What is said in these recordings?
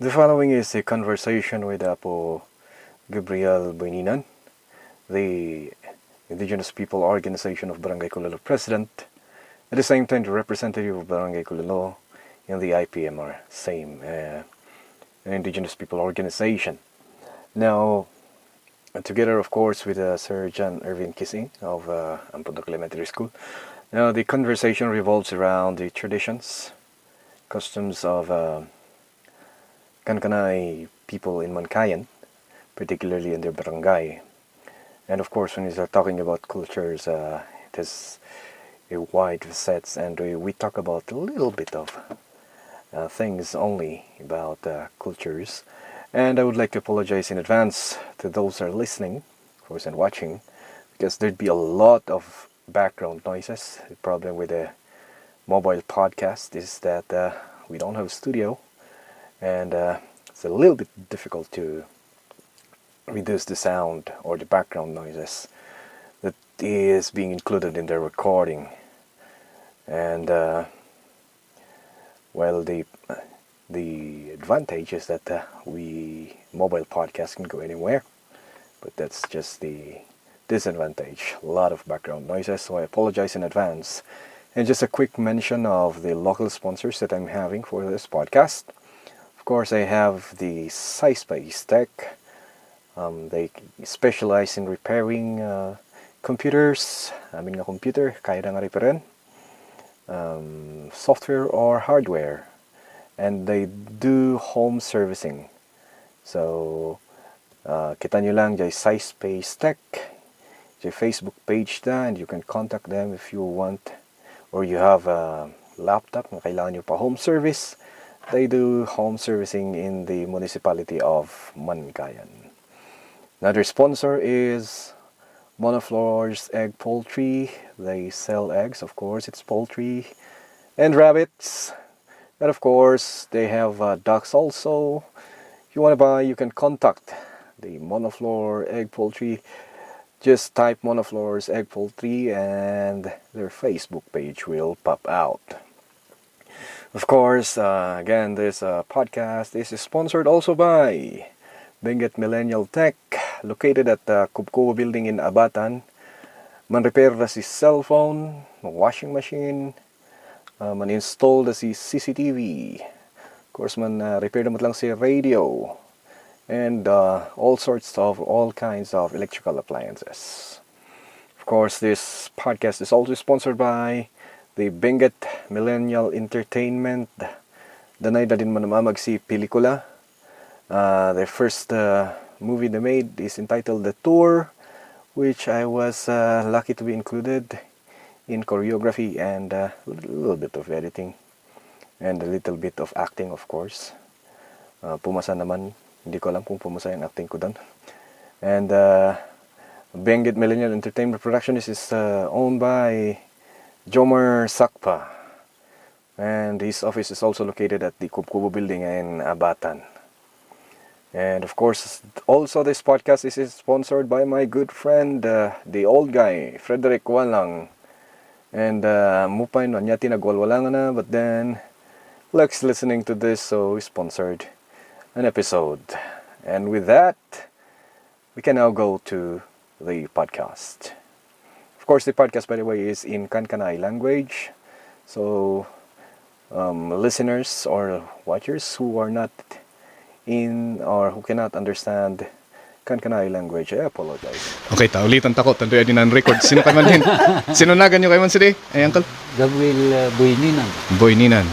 The following is a conversation with Apo Gabriel Boyninan, the Indigenous People Organization of Barangay Kulalo President, at the same time the representative of Barangay Kulalo in the IPMR, same, an Indigenous People Organization. Now, together of course with Sir John Irvin Kising of Ampondok Elementary School. Now the conversation revolves around the traditions, customs of Kankanay people in Mankayan, particularly in their barangay. And of course, when we start talking about cultures, it has a wide facets, and we talk about a little bit of things only about cultures. And I would like to apologize in advance to those who are listening, of course, and watching, because there'd be a lot of background noises. The problem with a mobile podcast is that we don't have a studio, and it's a little bit difficult to reduce the sound or the background noises that is being included in the recording. And well, the advantage is that we mobile podcast can go anywhere, but that's just the disadvantage. A lot of background noises, so I apologize in advance. And just a quick mention of the local sponsors that I'm having for this podcast. Of course, I have the SciSpace Tech. They specialize in repairing computers. Amin nga computer, kaya na nga reparin. Software or hardware. And they do home servicing. So, kita nyo lang dyan SciSpace Tech. Dyan Facebook page na, and you can contact them if you want, or you have a laptop na kailangan nyo pa home service. They do home servicing in the municipality of Mankayan. Another sponsor is Monoflore's Egg Poultry. They sell eggs, of course, it's poultry and rabbits. And of course, they have ducks also. If you want to buy, you can contact the Monoflore Egg Poultry. Just type Monoflore's Egg Poultry and their Facebook page will pop out. Of course, again, this podcast is sponsored also by Benguet Millennial Tech, located at the Kubkubo building in Abatan. Man-repair na si cellphone, washing machine, man-install na si CCTV. Of course, man-repair naman lang si radio. And all kinds of electrical appliances. Of course, this podcast is also sponsored by the Benguet Millennial Entertainment. Danay na din manamamag si pelikula. Their first movie they made is entitled The Tour, which I was lucky to be included in choreography and a little bit of editing and a little bit of acting, of course. Pumasa naman. Hindi ko alam kung pumasa yung acting ko doon. And Benguet Millennial Entertainment Production is owned by Jomar Sakpa. And his office is also located at the Kubkubo building in Abatan. And of course, also this podcast is sponsored by my good friend, the old guy, Frederick Walang. And mupay no niya tinagwalwalangan na, but then Lex listening to this, so he sponsored an episode. And with that, we can now go to the podcast. Of course, the podcast, by the way, is in Kankanay language. So, listeners or watchers who are not in or who cannot understand Kankanay language, I apologize. Okay, ulitan tako, tanto din ang record. Sino kayo man din? Sino nagan nyo kayo man sila? Ay, Uncle? Gabriel Boyninan. Boyninan.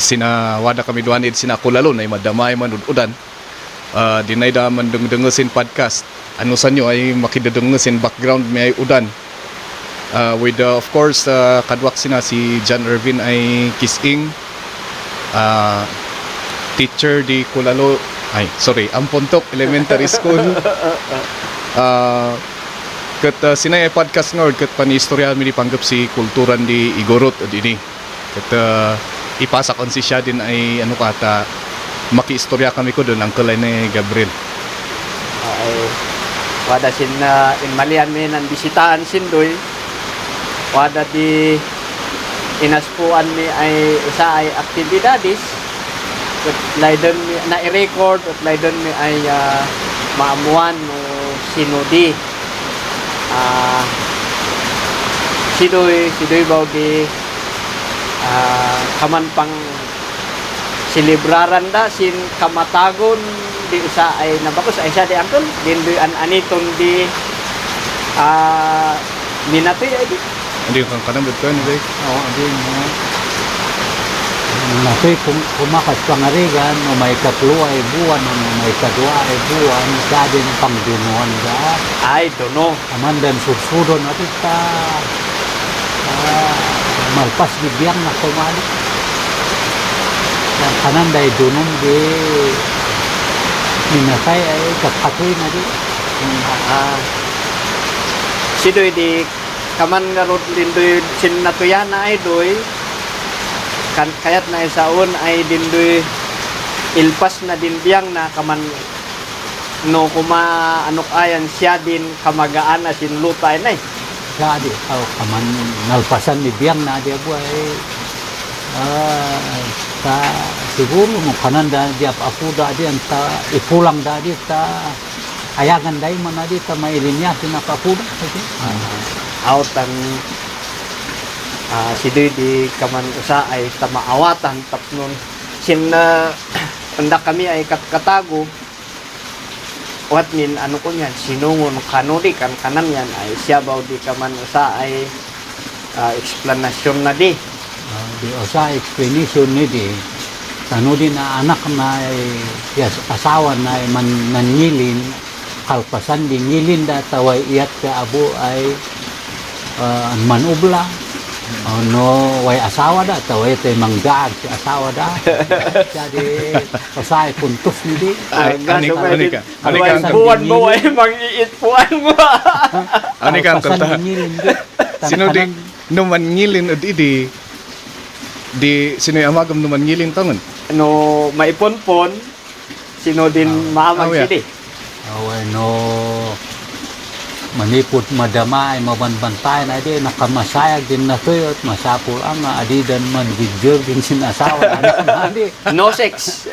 Sinawada kami duhan, sina Kulalo, na madamay man udan. Dinay da man dungdungusin podcast. Ano sa nyo ay makidudungusin background may udan. With of course, kadwak sina si John Irvin ay Kising. Teacher di Kulalo, Ampondok Elementary School. Kat sinay podcast ngord kat panistorya mi di panggap si kulturan di Igorot dini. Kat ipasa kon si siya din ay ano kata makiistorya kami ko doon ang kalay ni Gabriel. Ay wada sin in malian mi nan bisitaan sindoy. Wada di inaspuan mi ay isa ay aktibidades at laydon na i-record at laydon mi ay maamuan no sinudi sidoy baudi kaman pang silibraran da sin kamatagon di usa ay nabakos ay siya di angkol din di aniton di minatoy ay di Hindi kang kanambot ko ano day. Oo, din mo. Natoy kumakas pangarigan, no may katlo ay buwan, no may kadwa ay buwan, sa din pangdunuan da. ay dono Amandan sursudon natin ta malpas bibiyang na kumali. Yang kanan day dunong di minatay ay kapatoy na di. sidoy di kaman nga rod dindoy sinatuyana ay doy kan kayat na isaon ay dindoy ilpas na dinbiyang na kaman no kuma anok ayan siya din kamagaan na sinlutay na Jadi kalau kaman nalpasan bibiyang na di abu ay ta siguro mo kanan da di ako da di ta ipulang da di ta ayagan day man na di ta mailinya sinapapuda kasi. out ang sidoy di kaman usa ay tamaawatan tapnon sin anda kami ay katago what min ano ko yan sinungon kanudi kan kanan yan ay siya baw di kaman usa ay explanation na di Di usa explanation ni di ano din na anak na yes, asawa na mannyilin kalpasan di ngilin da taway iyat ka abo ay manubla no way asawa da taway tay manggaag si asawa da jadi usay puntos ni di buwan mo ay mag-iit puan mo Ani ka ang kalpasan kanta. di ngilin di Sino di numan ngilin at di sino yung amagam numan ngilin tangon. no maiponpon sino din maamang yeah. sidi away no manipot madama ay mabanbantay na di nakamasayag din na to at masapul ang adidan man video din sinasawa na di no sex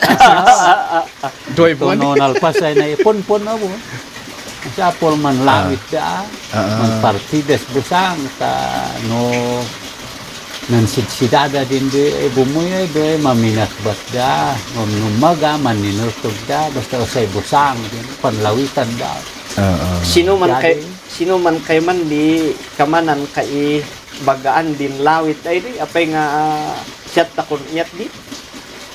Doy po ani. tono nalpas ay na ipon-pon na po masapul man langit da man partidas busang ta no nansidsidada din di bumuya di maminat bat da numaga maninurtog da basta usay busang din panlawitan da. sino man kay man di kamanan kay bagaan din lawit ay di apay nga chat takon iyat di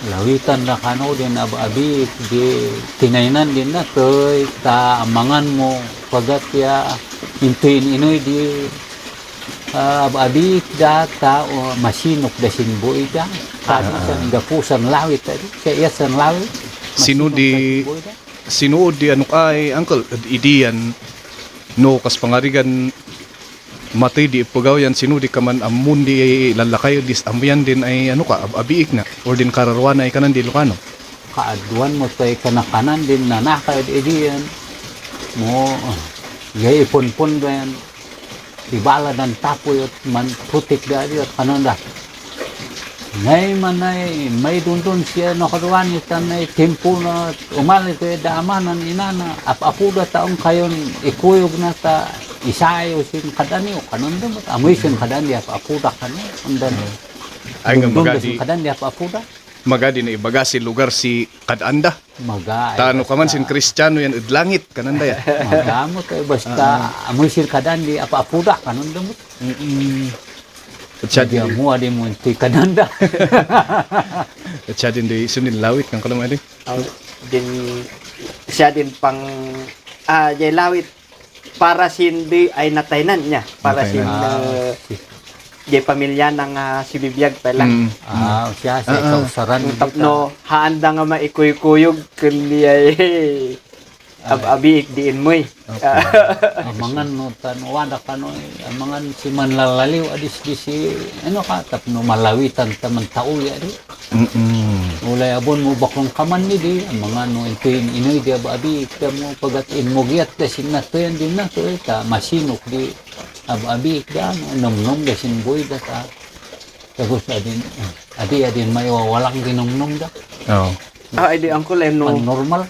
Lawitan na kano din abi di tinainan din na toy ta amangan mo pagat ya intuin inoy di abi da ta o masinok da sinboy da kano sa gapusan lawit di kaya san lawit Sino di sinuod di ano kay uncle idiyan no kas pangarigan matay di pagaw yan sino di kaman amun di lalakay dis amyan din ay ano ka abiik na or din kararwana ay kanan di Ilocano kaaduan mo toy kanakanan din na nakayod idiyan mo gay ipon-pon ba yan ibala ng tapoy at man putik da at kanon da ngay manay may dundun siya no kaduan itan ay tempo na umalit ko daaman ng inana apuda taong kayon ikuyog na ta isayo sin kadani o kanon da amoy sin kadani apuda kanon undan ay nga sin kadani apuda magadi na ibaga si lugar si Kadanda maga tano ka man sin Kristiyano yan udlangit kananda ya magamot ay basta amoy sin kadani apuda kanon da mo at siya dia din mo adi mo ti kadanda at siya din di sunil lawit kang kalam adi din siya din pang jay lawit para sindi ay nataynan niya para sin jay pamilya ng si Bibiyag pa lang siya sa kausaran tapno haanda nga maikuy-kuyog kundi ay abiik diin mo'y amangan no tan wala kano amangan si manlalaliw adis di si ano ka tapno malawitan taman tauli adi ulay abon mo bakong kaman ni di amangan no intuin inoy di abi mo pagat inmugiat da sinatoyan din na to ta masinok di abi da nom da sin boy da ta tapos adin adi may walang ginumnum da. Oh. Ay di angkol ay no Normal.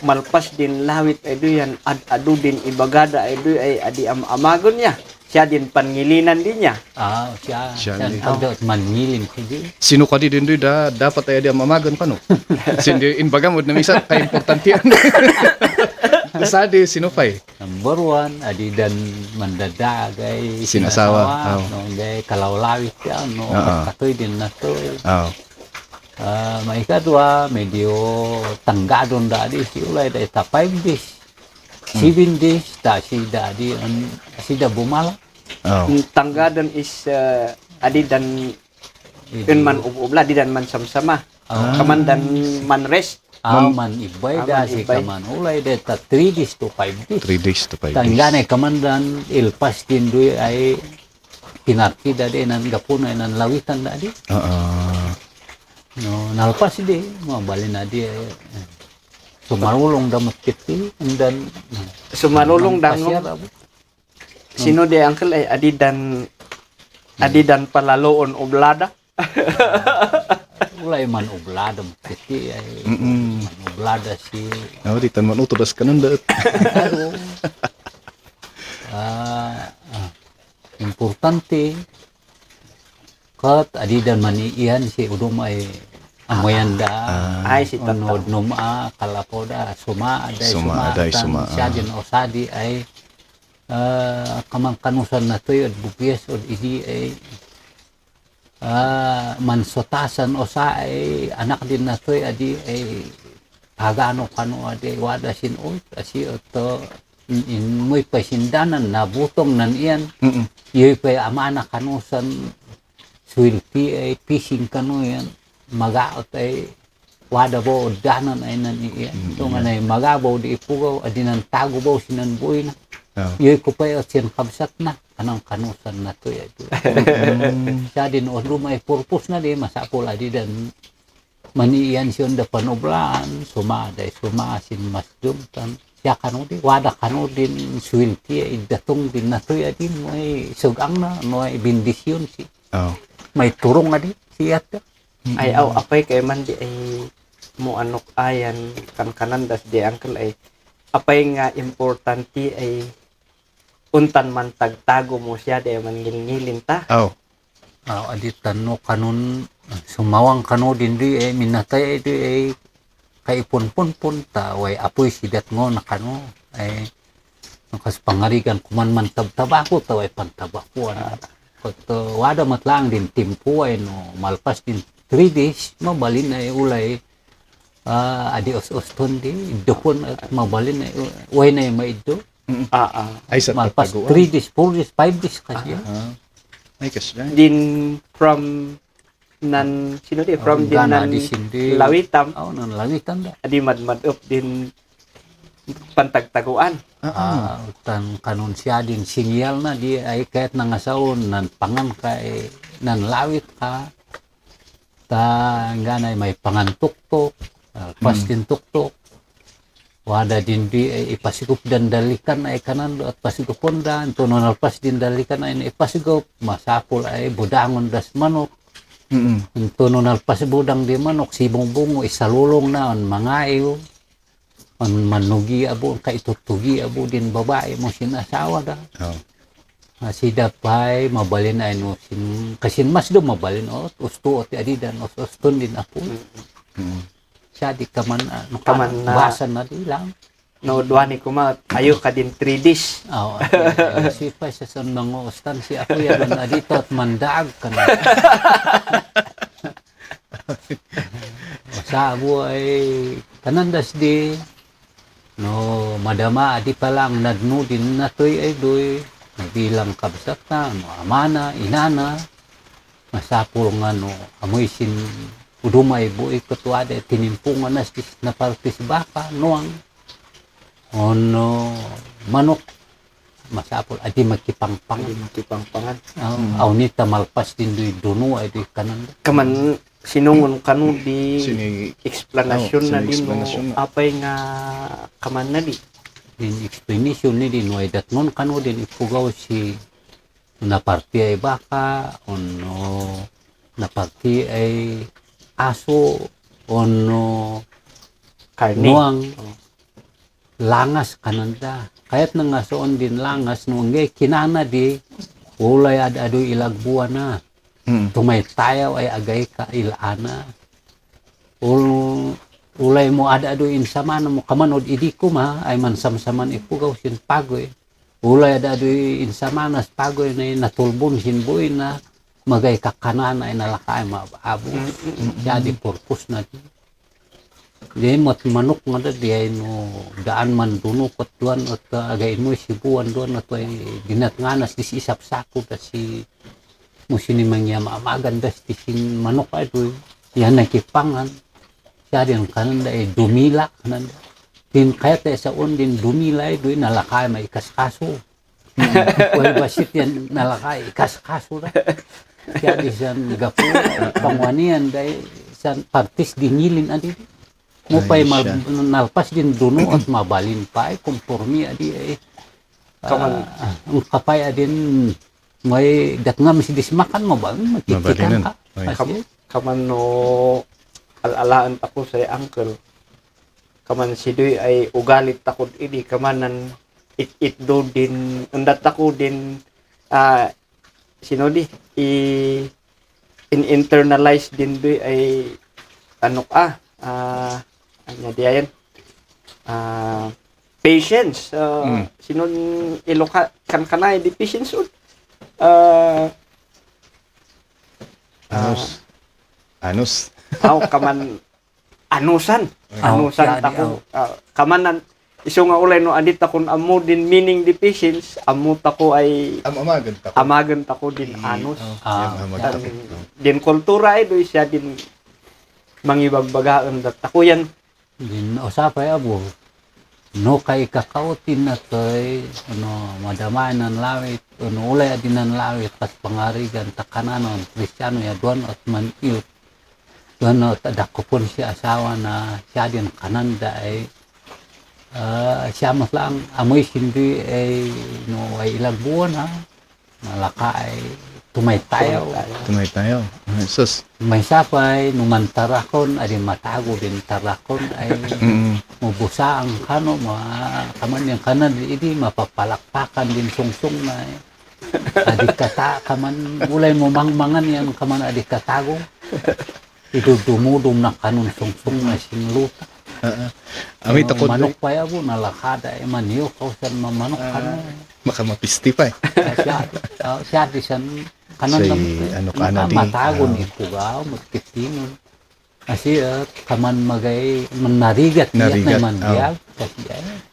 malpas din lawit ay do yan adu din ibagada ay do ay adi amagon niya. Siya din pangilinan din niya. Siya Siya siya din. pagdaot manngilin ko di. Sino ka di din doy da dapat ay di mamagan pa no. Sindi in bagamod na misa kay importante yan. Sadi sino pay? Number one, adi dan mandadagay Sinasawa, oh. no gay kalawlawit ya no katoy din na to. Oh. May kadua medyo tanggadon da di si ulay da ita 5 days. 7 days da si da di si da bumala. Oh. Ang tanggadan is adi dan yun man ubla di dan man samsama. Kamandan man rest. Man ibay da man si ibay. kaman ulay da ta 3 days to 5 days. 3 days to 5 days. Tanggane kamandan ilpas din doy ay pinarki da di nan gapuna nan lawitan da di. No, nalpas di mabalin na di sumarulong da matkiti and then Sumanulong pasyar dangong abo. sino de uncle ay adi dan palaloon oblada. Ulay man ublada matkiti ay man ublada si Oh, di tan man utodas kanon da. Pero, importante kat adidan maniihan si udum ay amoyan da Ay si tataw. unod numa kalapoda suma Suma, aday, suma, siya din osadi ay kamangkanusan na to'y at bupiyas o idi ay mansotasan osa ay anak din na to'y adi ay pagano kano adi wada sin oy kasi ito in mo'y pasindanan na butong nan iyan yoy pa amana kanusan swilti ay fishing kano yan magaot ay wada bo danan ay nan iyan ito nga na magabaw di ipugaw adinan tago baw sinan buhay na yoy ko pa yung siyan kabsat na kanang kanusan na to yan siya din o lumay purpose na di masapol adi dan maniiyan siyon da panoblaan sumaday sumasin mas dumtan siya kano di wada kano din swilti ay datong din na to yan may sugang na may bindisyon si Oh. may turong nga di siyat ka Ay apay kay man di ay mo anok ayan kanan das di uncle ay apay nga importante ay untan man tagtago mo siya di man ngilngilin ta. Oh. adi tano kanon sumawang kano din di minatay di kaipon-pon ta way apoy sidat ngo na kano ay nakas pangarigan kuman man tabako ta way pantabako Koto wada matlang din timpo ay no malpas din 3 days mabalin ay ulay adi os-oston di dukon at mabalin ay way na maido Ay sa malpas pagtaguan. 3 days 4 days 5 days kasi Ay kasya. Din from nan sino di from din gana nan di sindi lawitam nan lawitan da adi madmadop din pantagtaguan. tan kanon siya din singyal na di ay kahit nangasaon nan pangan kay nan lawit ka ta ganay may pangantuktok pas din tuktok wada din di ay ipasigup dan dalikan ay kanan at pasigupon dan tunon pas din dalikan ay ipasigup masapol ay budangon das manok tunon pas budang di manok sibong bungo isalulong na on mga iyo manugi abo kay tutugi abo din babae mo sinasawa da sida pay mabalin ay no sin kasin mas do mabalin usto ati adi dan uston din ako siya di kaman Kaman na- basan na di lang No duani ko ma ayo ka din 3 days. si pa sa son mga ustan si ako yan adito at mandaag ka na masabo ay kanandas di no madama adi pa lang nadno din na toy ay doy nagbilang kabsat na no amana inana masapul nga no amoy sin udumay buhay katuwada tinimpungan na partis baka noang ono manok masapul adi magkipangpang Tipang-pangan. awnita malpas din doy duno ay doy kanan Kaman sinungon kanu di Sini explanation na sini din mo explanation na. apay nga kaman na di. din explanation ni din way dat non kano din ipugaw si na parte ay baka ono napagti ay aso o no Karni. nuang langas kananda. Kaya't nang ngasoon din langas nung kinana di ulay ado ilagbuan na. Tumay tayaw ay agay ka ilana. Ulay mo ado insama na mo kamanod idi ko ma ay mansamsaman ipugaw sin pagoy. Ulay ado insama na pagoy na natulbon sin buin na magay kakanana ay nalakay maabong. Jadi purpose na di. Di mat manok nga di ay no daan man dunok at duan at agay mo sibuan duan at ay dinatnganas di si isap sako da si musinimang niya maganda di sin manok ay doy yan nakipangan siya din kanan da ay dumila kanan din kaya tayo sa on din dumila ay doy nalakay may kaskaso way basit yan nalakay kaskaso da siya di san gapo pangwanian day san partis dinilin adi mo pa'y nalpas din duno at mabalin pa ay kumpormi adi ay ang kapay adin may datngam si dismakan mo ba magkikitan ka Kaman no alalaan tako sa uncle. Kaman si Doy ay ugalit takod idi kamanan it do din undat ako din sinodi internalize din Doy ay ano anya diyan patience sinon iloka kan kanay di patience Anus. Kaman anusan tako kamanan iso nga ulay no adit takon amo din meaning di patience amo tako ay amagan tako din anus din kultura ay do siya din mangibagbagaan dat ako yan din usapay abo no kay kakautin na toy madamay nan lawit ulay adin nan lawit pas pangarigan takananon Kristiyano ya duan at maniut duan at adakupon siya asawa na siya din kananda ay siya mas lang amoy sindi ay ay ilang buwan malaka ay tumay tayo sus may sapay nung tarakon ay matago din tarakon ay mubusa ang kano kaman yung kanan idi mapapalakpakan din sungsung na adik kata kaman ulay mo mangmangan yan kaman adik katago itu dumudum na kanon sungsung na sinluta Amit ako manok pa yabo nalakada maniyo kausan mamanok kano maka mapisti pa siya di san kanan kana di matagon ipugaw magkitinon kasi kaman magay manarigat na mandial kasi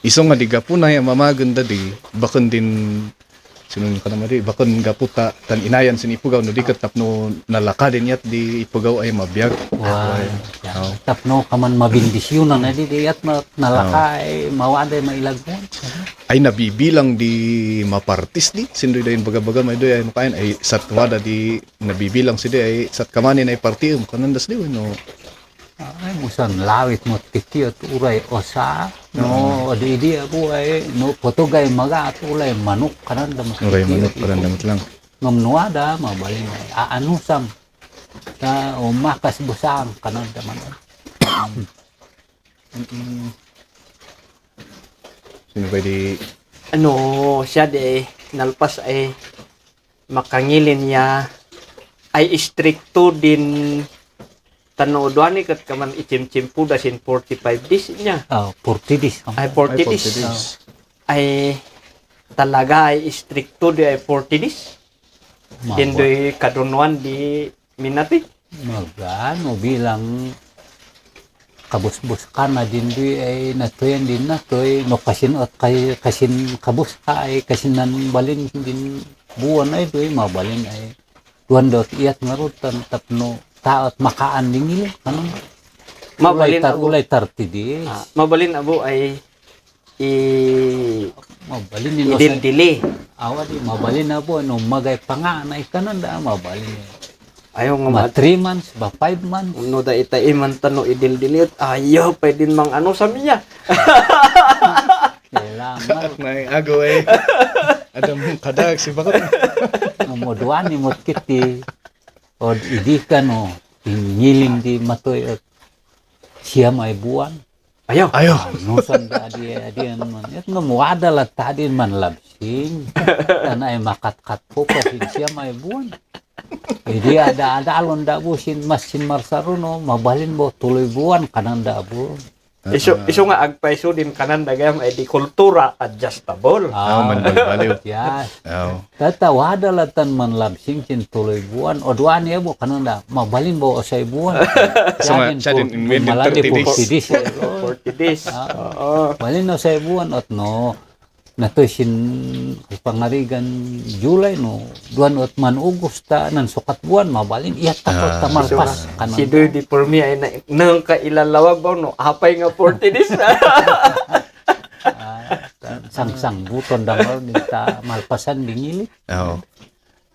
iso nga di gapunay mamaganda di bakon din sinun ka naman di bakon gaputa tan inayan sin ipugaw no di katapno nalaka din yat di ipugaw ay mabiyag tapno kaman mabindisyon na di yat nalaka ay mawaday mailagmon ay nabibilang di mapartis di sindoy dayon baga-baga may doy ay makain ay satwada di nabibilang si di ay sat kamanin ay partium kanandas di no ay musan lawit mo tikiyot uray osa no di abu ay no potogay maga at ulay manok kanan da uray manok kanan damot lang ngamnuada mabalin ay aanusam sa umakas busang kanan da man sino ba di siya de nalpas ay makangilin niya ay stricto din tanoodwan ni kat kaman ichim-chimpu da sin 45 days niya 40 days ay 40 days ay talaga ay stricto di ay 40 days din doy kadunwan di minati magano bilang kabus-bus ka na din di ay natuyan din na toy no kasin at kay kasin kabus ka ay kasinan balin din buwan ay doy mabalin ay duwan dot iyat ngarutan tapno taot makaan din nila ano mabalin abo ulay 30 days mabalin abo ay mabalin nilo idildili awa di mabalin abo no magay panga na ikanon da mabalin ayaw nga 3 months ba 5 months no da itay man tano idildili ayaw pwede mang ano sa miya kailangan may agaw eh adam kadag si bakit mo duan ni mo kiti O idi ka no, tingiling di matoy at siya may buwan. Ayaw. Ayo. Nusan da adi man. At nga muada la tadin man labsing. Tanay makatkat po kasi siya may buwan. Idi ada alon da bu sin masin marsaruno mabalin bo tuloy buwan kanan da bu. Iso nga agpaiso din kanan dagam ay di kultura adjustable. Man baliw. Yes. Aw. Tatawada latan man labsing kin tuloy buwan o duan ya bo kanon da mabalin bo osay buwan. So nga, siya din, in maladi 30 po days. 40 days. 40 days. Oo. Balin no osay buwan at no natoy sin pangarigan July no duan ot man Augusta nan sukat buwan mabalin iya takot tamalpas kanon. Si Doy di for me ay nang kailalawag ba no apay nga 40 days. Sang buton dangal minta malpasan dingili. Aw.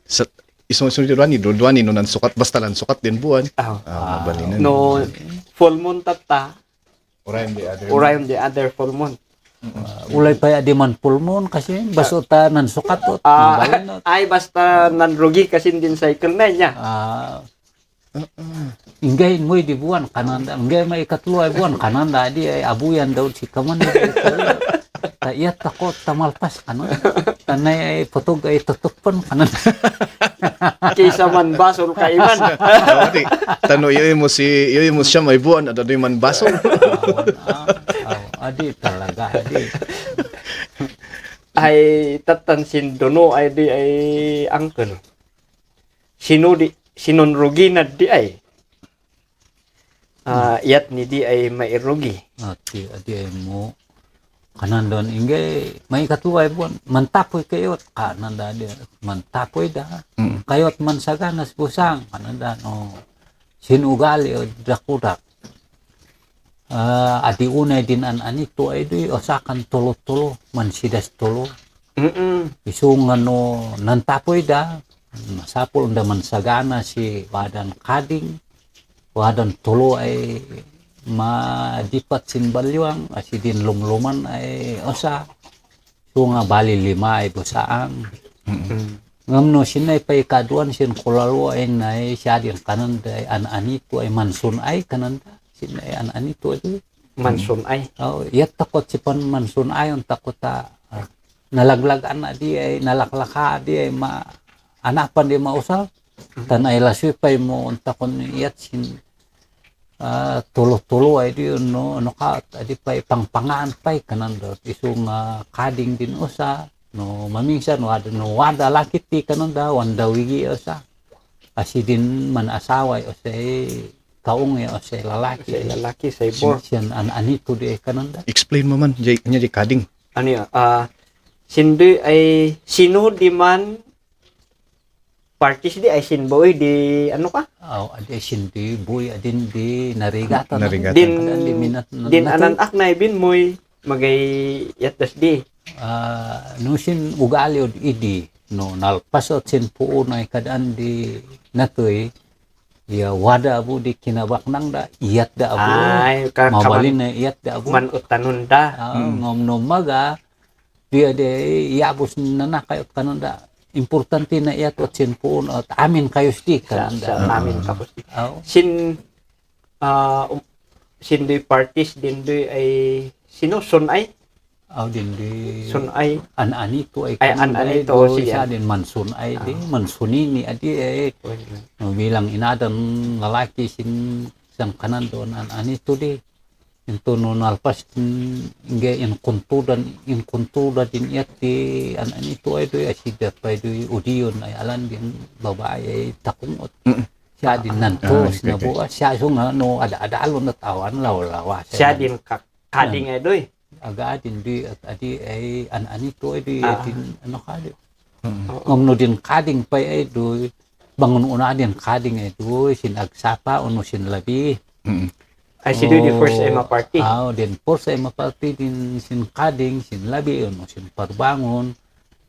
Sa isong duani no nan sukat basta lan sukat din buwan. Mabalinan. No full moon tata Orayan di other. or on the other full moon. Ulay pa di man pulmon kasi basuta nan sukat ot mabalin ot. Ay basta nanrugi kasi din cycle na niya. Ingay mo di buwan kananda ingay may ikatlo ay buwan kananda di ay abuyan daw si kaman di ta iya takot tamalpas kanon tanay ay putog ay tutukpan kanon Kaysa man basol kaiman. Di tano yoy mo siya may buwan at adoy man baso. adi talaga adi Ay tatansin dono ay di ay uncle. Sinunrugi na di ay. Iyat ni di ay mairugi. adi ay mo kanan doon ingay may ikatlo ay buwan mantapoy kayot kananda di mantapoy da kayot man saganas busang kananda no sinugali o dakudak adi unay din anito ay di osakan tulo-tulo man sidas tulo isungan no nantapoy da masapul da man sagana si wadan kading wadan tulo ay madipat sin balyuang asidin lumluman ay osa sunga bali 5 ay busaang ngamno sinay pay kaduan sin kulalo ay nay siya din kanan day anito ay mansun ay kanan sinay anito ay Mansun ay. yat takot si pan mansun ay on takot nalaglagan na di ay nalaklaka di ay anapan di mausal tanay laswi pay mo on takon yat sin tulo-tulo ay di no ka adi pay pangpangaan pay kanan do isung kading din usa no mamingsan wada lakit ti kanan da wanda wigi usa asidin man asaway o say kaung o say lalaki Say bor. siyan anito di kanan da Explain mo man nya di kading. Ano yun? Sindi ay sino di man parties di ay sinboy di ano ka? adi sindi buy adin di narigatan Narigatan. Din ananak na ibin moy magay yatas di. no sin ugali od idi no nalpasot sin puo na kadaan di natoy ya wada abu di kinabak nang da iyat da abu Ay mabalin na iyat da abu man utanon da. ngom maga dia de iabus nanakay at kanon da importante na iyat at sin puo at amin kayo sti kanon Sa da amin tapos sin di parties din di ay sino son ay din di son ay ananito ay ananito siya din mansun ay di mansunini adi ay bilang inadan lalaki sang kanan doon ananito di into no nalpas ingay in kuntudan din iyat di ananito ay doy asida pa doy udiyon ay alan din babae ay takungot siya din nantos na bukas siya sunga no ada-adalon at awan lawa siya din kading ay doy. Aga din di at adi ay ananito ay di din ano kali ngomno din kading pay ay do bangun una din kading ay do sinagsapa uno sin labi Ay si di first ay ma-party. din first ay ma-party din sin kading sin labi uno sin parbangon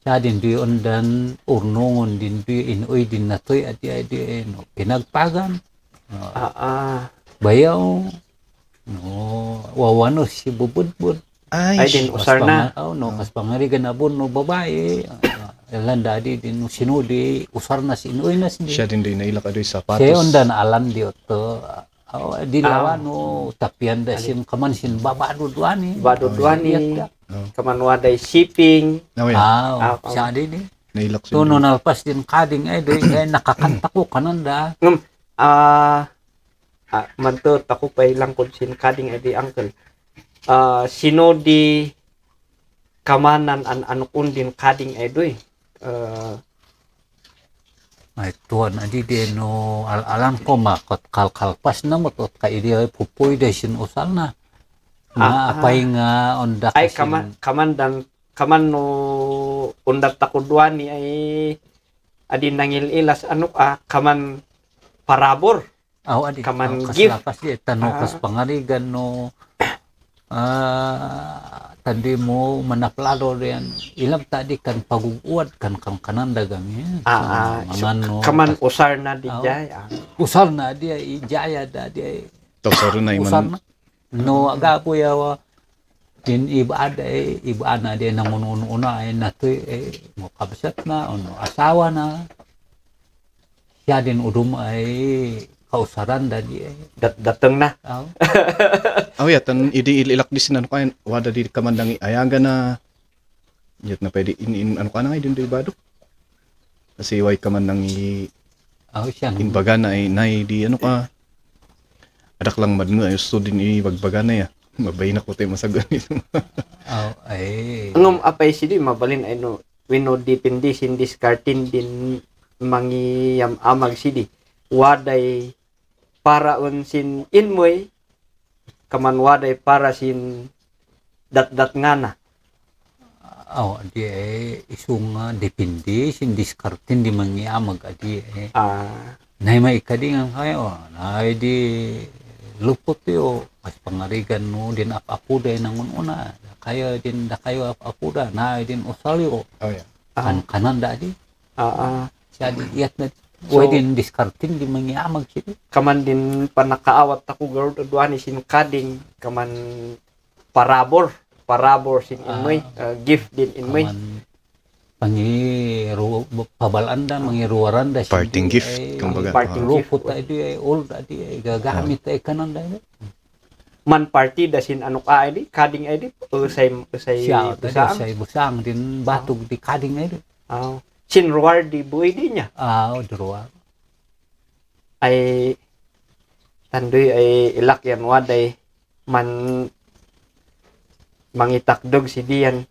sa din di ondan urnongon din di inoy din natoy adi ay di no pinagpagan bayaw no wawano si bubudbud Ay din usar na. no kas pangarigan abon no babae landa di din sinudi usar na sinuy na sindi. Siya din din nailak adoy sapatos. Siya undan alam di to. Di lawan no tapian da sin kaman sin babado duani. Badudwani, Iyat kaman waday shipping. Oh, yeah. siya di. Nailak siya. Tuno nalpas din kading ay doy kay nakakanta ko kananda. Manto tako pay lang kung sin kading edi uncle. Sino di kamanan an anukun din kading edoy. Ay tuan adi din no alam ko makot kalkalpas na mo tot kay di ay pupoy de sin usal na. Apay nga onda Ay kasin. kaman no undat takudwani ay adi nangil ilas kaman parabor. Adi kaman kaslakas di tanong kas pangarigan no tadi mo manaplado riyan ilam tadi kan paguguad kan kananda gami kaman usar na di jay. usal na dia ijaya da dia Tapos na usal iman. na no agapo yawa din ibaada na dia nangununa ay natoy mo kabsat na ono asawa na siya din udum ay kausaran da dia Dateng na. Oh yeah, tan idi ilak di sinan ko wada di kamandang ayaga na yat na pwede in ano ka na din di badok. Kasi way kamandang siya inbaga na ay nay di ano ka. Adak lang madnga ay gusto din ibagbaga na ya. Mabay na ko tayo masagan ito. ay Ngum apay sidi mabalin ay no wino dipindi sin diskartin din mangiyam amag sidi. Waday para sin inmoy kaman waday para sin dat nga na. di isung depende sin diskartin di mangiamag adi nay may kadingan kayo nay di lupot yo mas pangarigan no din apapuda nangun una kayo din da kayo apapuda nay din usalyo Oh yeah. kanan da di siya di iyat na So, din diskartin di mangiamag siya kaman din panakaawat ako garo duani sin kading kaman parabor sin inmoy gift din inmoy. Pabalanda mangiruwaran da Parting gift, kumbaga. Parting gift. Rupot adi ay old adi ay gagamit ay kanan da Man party da sin anok di kading di usay siya busang. siya busang din batog di kading ay Sin ruwar di buhay di niya. Druwa Ay tandoy ay ilak yan waday man mangitakdog si diyan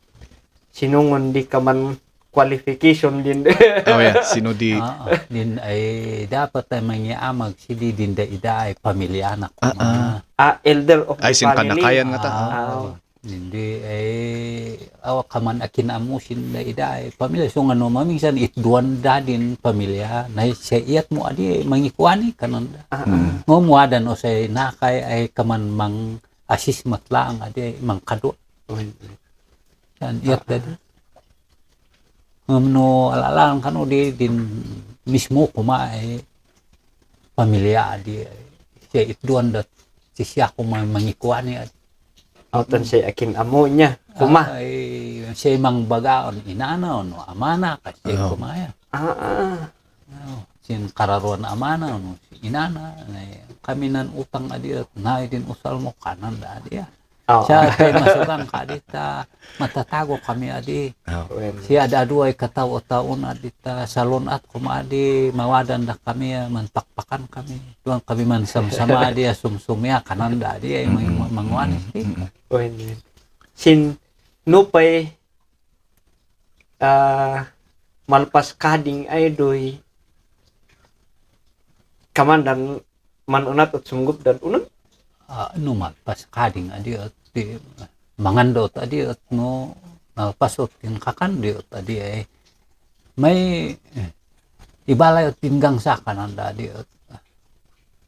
sinungon di ka man qualification din. Oh yeah, sino di din ay dapat ay mangiamag sidi din da ida ay pamilya na ko Elder of the ay sin family. kanakayan nga ta. Hindi ay kaman akin amo sin da ida ay pamilya so ngano maminsan itduan da din pamilya na siya iyat mo adi mangikuani kanon da ngumuadan o say nakay ay kaman mang assist matlaang adi mang kado yan iyat da di no alalang kano di din mismo kuma ay pamilya adi siya itduan da siya ko mangikuani adi Autan siya akin amo niya. Kuma. Ay, siya mang bagaon, inana, no, amana, kasi kumaya. Sin kararuan amana, no, inana, kami nan utang adiat, na din usal mo kanan da adiya. Siya ay masugang kadita, matatago kami adi. Siya ada dua kataw-taon adita, salon at kumadi, mawadan da kami, mantakpakan kami. Tuang kami man sama adi, sumsumya, kanan da adi, mangwanis. Sin nupay malpas kading ay doy kamandan manunat at sunggup dan unang malpas kading adi at di mangandot adi at no malpasot tin kakandi at adi ay may ibalay at tinggang sa kananda adi at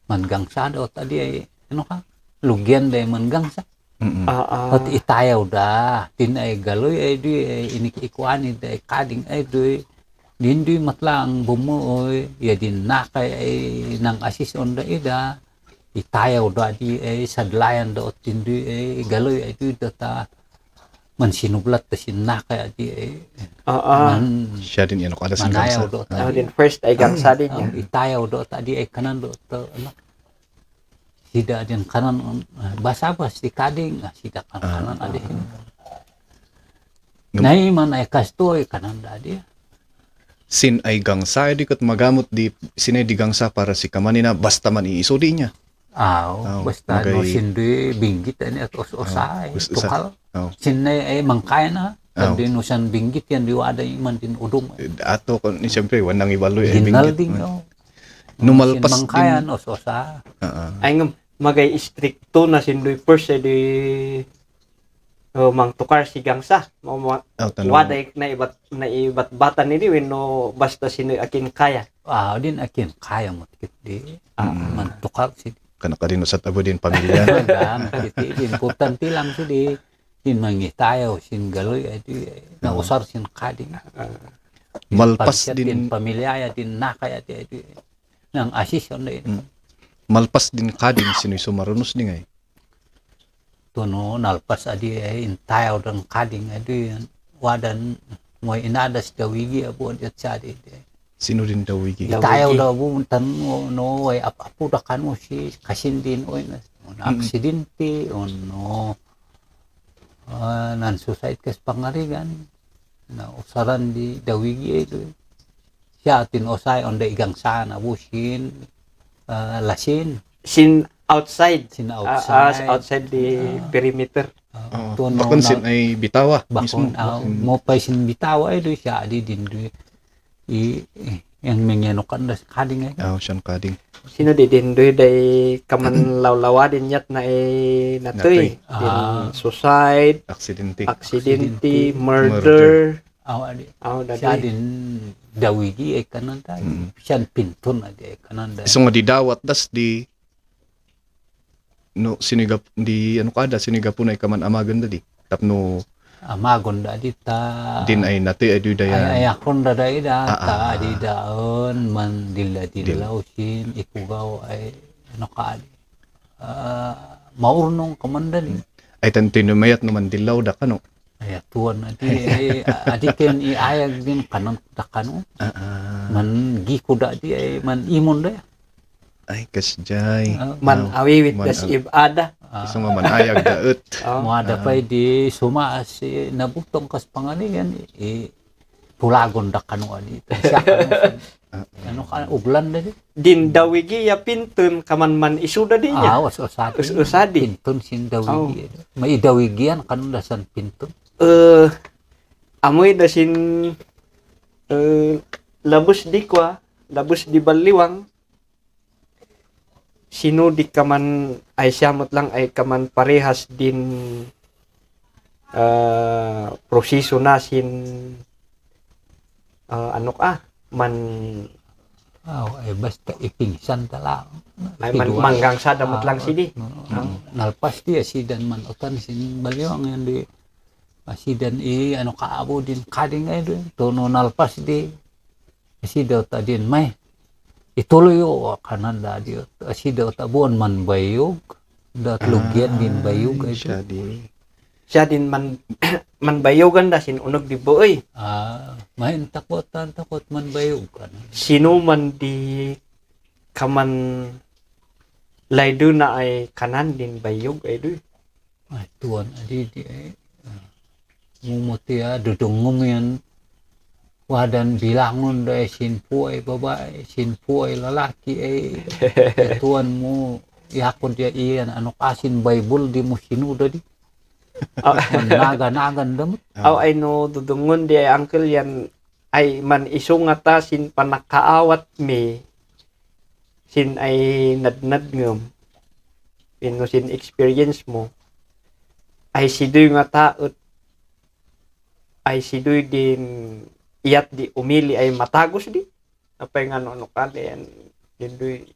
manggang sa at adi ay ano ka lugyan day manggang sa at itayaw da tin ay galoy ay di inikiikuani da ay kading ay di din di matlang bumuoy ya din nakay ay nang assist on da ida itayaw da di ay sadlayan da at din di ay galoy ay di data man sinublat ta sinaka di Oo. man Siya din ano kada sin manayaw gangsa. do Ano tadi din first ay gangsa din niya. itayaw do tadi ay kanan do to ano sida din kanan basabas di kading sida kanan adi nay man ay kastoy kanan adi Sin ay gangsa di kat magamot di sinay di gangsa para si kamanina basta man iiso di niya. basta no magay- sindu binggit ani at os-osay us-usa. tukal Oh. sinay ay mangkaya na Oh. Sabi no san binggit yan diwada man din udong Ato kon ni siyempre wanang ibaloy ay ginal binggit. ding no Numalpas mangkaya din. os-osa Ay nga magay stricto na sindoy first ay di mang tukar si gangsa. Waday na ibat batan ni diwin no basta sino akin kaya. din akin kaya mo tikit di man tukal si Kana kadino sa tabo din pamilya. dan kiti importante lang si di sin mangitayaw sin galoy ay di na usar sin kading Malpas din din pamilya din nakaya di nang asis on din malpas din kadin sinoy sumarunos di ngay. tuno nalpas adi ay intayaw ng kading adi wadan mo inadas dawigi abo at sadi Sino din daw wigi. tayaw daw buntan no ay apu da kanu si kasindin oy na aksidente no nan suicide kas pangarigan na usaran di dawigi ito siya tinosay on da igang sana busin lasin Sin outside. sin Outside the perimeter. tuno Bakon sin ay bitawa mismo. bakon mo pa sin bitawa ay do siya di din do yang mengyano kan das kading ay Siyang kading. Sino di din doy day kaman lawlawa din yat na natoy. Din suicide, Aksidente. aksidente, murder. adi Aw siya dadi. din dawigi ay kanan tayo siya pintun adi ay kanan tayo Iso nga di dawat das di no sinigap di ano kada sinigapon ay kaman amagan di. Tapno amagon da di ta din ay nati ay dayan. ay akon da da ta adi daon man dilaw sin ikugaw ay ano ka adi maurnong kamandali Ay tantinumayat naman dilaw da kano. ay tuwan adi ken iayag din kanon da kano man giko da di ay man imon da Ay kasjay. Man awiwit Man das ibada. Iso nga manayag daet. mo ada pa di sumaas nabutong kas pangalingan pulagon da kano adi siya ano ka uglan da di Din dawigi ya pintun kaman man isuda din niya. usadi Usadi. pintun sin dawigi may dawigian kanon da san pintun Amoy da sin labus di kwa, labus di baliwang. Sino di kaman ay siyamot lang ay kaman parehas din proseso na sin ano ka man ay basta ipingsan ta lang manggang sa damot lang sidi. nalpas di asidan man utan sin baliwang yan di asidan ano kaabo din kading ay doon tono nalpas di asidaw ta din may ituloy o kanan da di asidaw ta buon man bayog dat lugyan din bayog ay Siya di. Siya din man man bayogan da sin unog di boy. may takot man bayog kan Sino man di kaman laydo na ay kanan din bayog ay doy. ay tuwan adi di ay mumuti dudungom yan wadan bilangon da sinpo ay babae sinpo ay lalaki ay tuwan mo yakon dia iyan ano kasin Bible di mo sinuda di nagan damot Aw ay no dudungon di ay uncle yan ay man iso nga ta sin panakaawat mi sin ay nadnad ngem no sin experience mo ay sidoy nga taot ay sidoy din iyat di umili ay matagos di apay nga no kali yan dindoy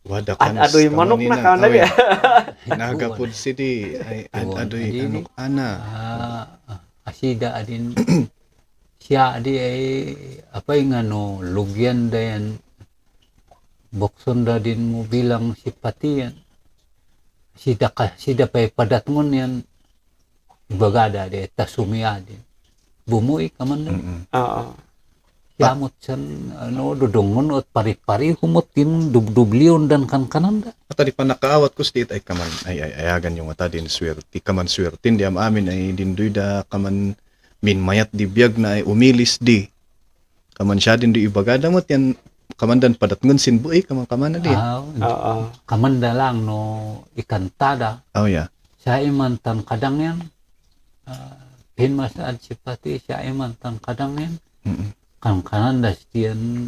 Wada kan adoy manok na ka na Nagapod city ay adoy ano ana. Asida adin siya adi ay apay nga no lugyan da yan bukson da din mo bilang sipati yan sida pa'y padatngon yan ibagada de tasumia din bumuy kaman din Oo. yamot san dudungon at pari-pari humot din dubdublion dan kanan da At di pa nakaawat ko stit ay kaman ay ayagan yung mata din swerte kaman swertin di am amin ay dindoy da kaman min mayat di biyag na ay umilis di kaman siya din di ibagada mo yan kaman dan padatngon sin buay kaman na di. Oo. kaman da lang no ikantada Oh yeah. sa imantan kadang yan pinmas at sipati sa imantan kadang yan Mm-mm. kan kanan das tiyan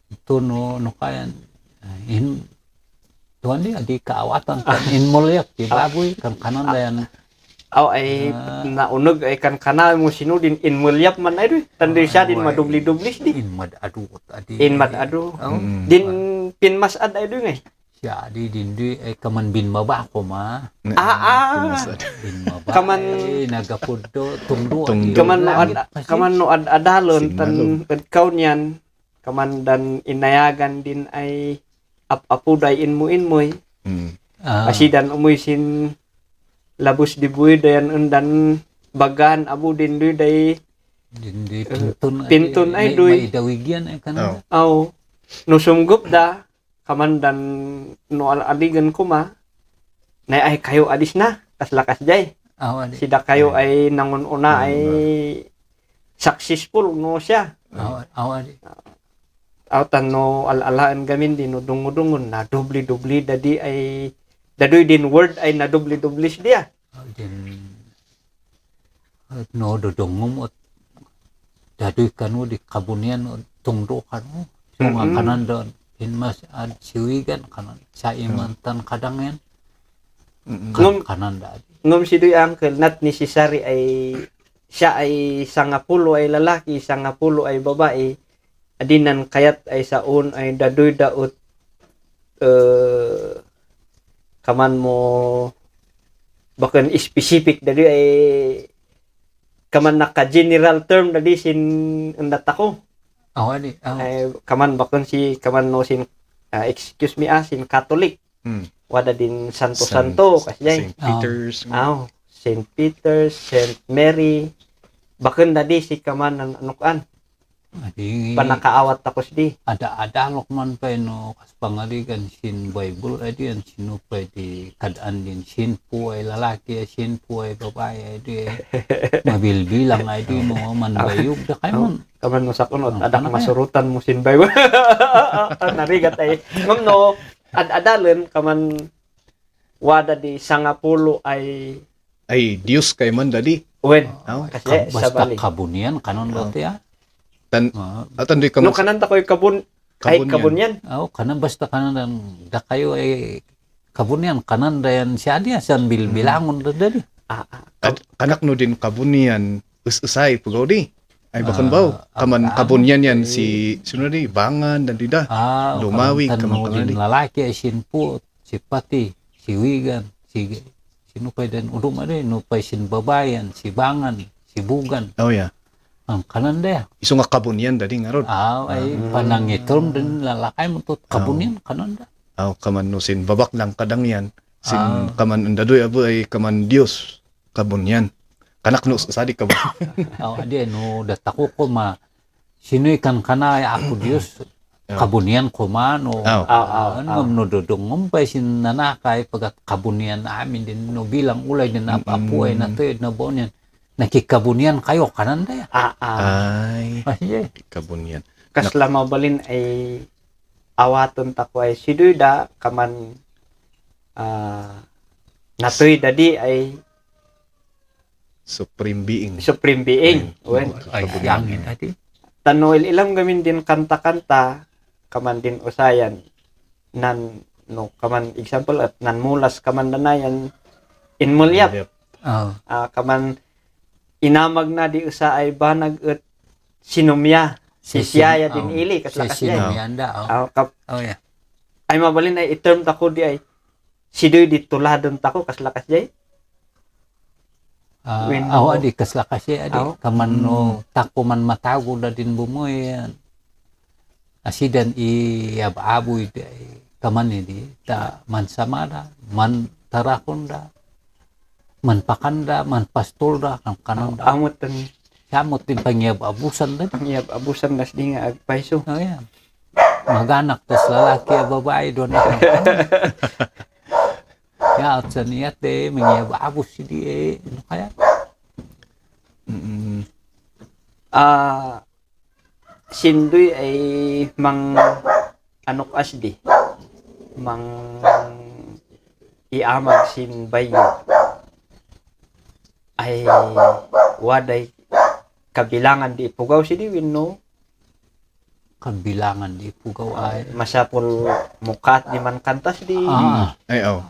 ito no kayan in tuan di adi kaawatan kan in mulyak di baboy kan kanan da yan Aw ay naunog ay kan kanal mo sinudin in mulyap man ay doy. Tandoy siya din madubli-dublis di. in madadu adi In madado. Mm. Din pinmasad ay doy ngay. siya adi dindi ay kaman bin maba ko ma Pinasad. bin maba Kaman- ay nagapuddo tungdo Tungdo. Kaman no adalon Signalon. tan kadkaw niyan kaman dan inayagan din ay apuday inmoy Mm. asidan umuy sin labus di buy dayan undan bagan abu din doy day dindi pintun ay doy. maidawigyan ay kanan aw no sumgup da kaman dan no aligan kuma na ay kayo adis na kaslakas jay adi sida kayo ay nangun una ay successful no siya adi autan no alalaan gamin din no dungo-dungon na dubli-dubli dadi ay dadoy din word ay na dubli-dublis dia din no dodongom at dadoy kanu di kabunian at tungdo kanu so nga Mm-mm. kanan doon pinmas at siwigan kanan sa imantan kadang yan Mm-mm. Ngum- kanan da adi ngum si doy uncle not necessary ay siya ay 10 ay lalaki 10 ay babae adinan kayat ay saon ay dadoy daot kaman mo bakan specific dadi ay kaman naka general term dadi sin undat ako adi ay kaman bakon si kaman no sin excuse me sin Catholic Mm. wada din santo kasjay St. Peter's. St. Peter, St. Mary bakon dadi si kaman ang anukan adi panakaawat takos di ada lokman pa no kas pangaligan sin Bible adi yan sino pwede kadaan din sin po ay lalaki sin po ay babae adi mabilbilang adi no manbayog da kay man kaman mo sa kunot Oh, adak ano kaya? masurutan mo sin Bible narigat ay ngam no adalen kaman wada di 10 ay Ay Dios kay man dadi. wen Oh. kasi sa basta bali kabunian kanon dati Tan ah atan di no kaman kanan ta koy kabunyan kanan basta kanan dan da kayo ay kabunian kanan dayan siya dia san bilbilangon da dali kanak no din kabunian us-usay pugaw di. Ay bakon Ah, baw kaman ang- kabunyan yan si sino di bangan dan dida. Lumawig, kaman kaman din lalaki ay sinpo si pati si wigan si sino pa din udum ade no pa sin babayan si bangan si bugan Oh yeah. ang kanan da Isu nga kabunyan dadi nga rod. ay panangitom din lalakay mo to kabunian kanan da Aw kaman no sin babak lang kadang yan. Sin Ah. kaman andadoy abo ay kaman Dios kabunyan. Kanak no sadi ka ba? ade no datako ko ma sino ikan kana ay ako Dios kabunian ko man o ano no dodong pa sin nanakay pagkat kabunian amin din no bilang ulay din apuay na to na bonyan nakikabunian kayo kanan da Ay ay kabunyan. kasla mabalin ay awaton ta ko ay sidoy da kaman natoy dadi ay Supreme being. supreme being wen ay yangin adi tanoil ilang gamin din kanta-kanta kaman din usayan nan no kaman example at nan mulas kaman danayan in mulyap kaman inamag na di usa ay banag at sinumya si siyaya din ili kaslakas si niya sinumyanda oh yeah ay mabalin ay iterm tako di ay sidoy di tuladon tako kaslakas jay When- adi kasla kasi adi Aw. kaman no tako man matago da din bumoy yan asidan iababoy kaman ini ta man samada man tarakon da man pakanda, man pastol da, kan kanon da. Amot ang Samot din pangyab abusan da. pangyab abusan das di nga agpaiso. Oh, yan. Maganak tas lalaki at babae doon. Ya, at sa niyat mangyab abus si di ano kaya? Sindoy ay mang anok asdi. Mang iamag sin bayo. Ay waday kabilangan di pugaw si Diwin no. Kabilangan di pugaw ay. Masapol mukat di man kantas di. Ay, oh.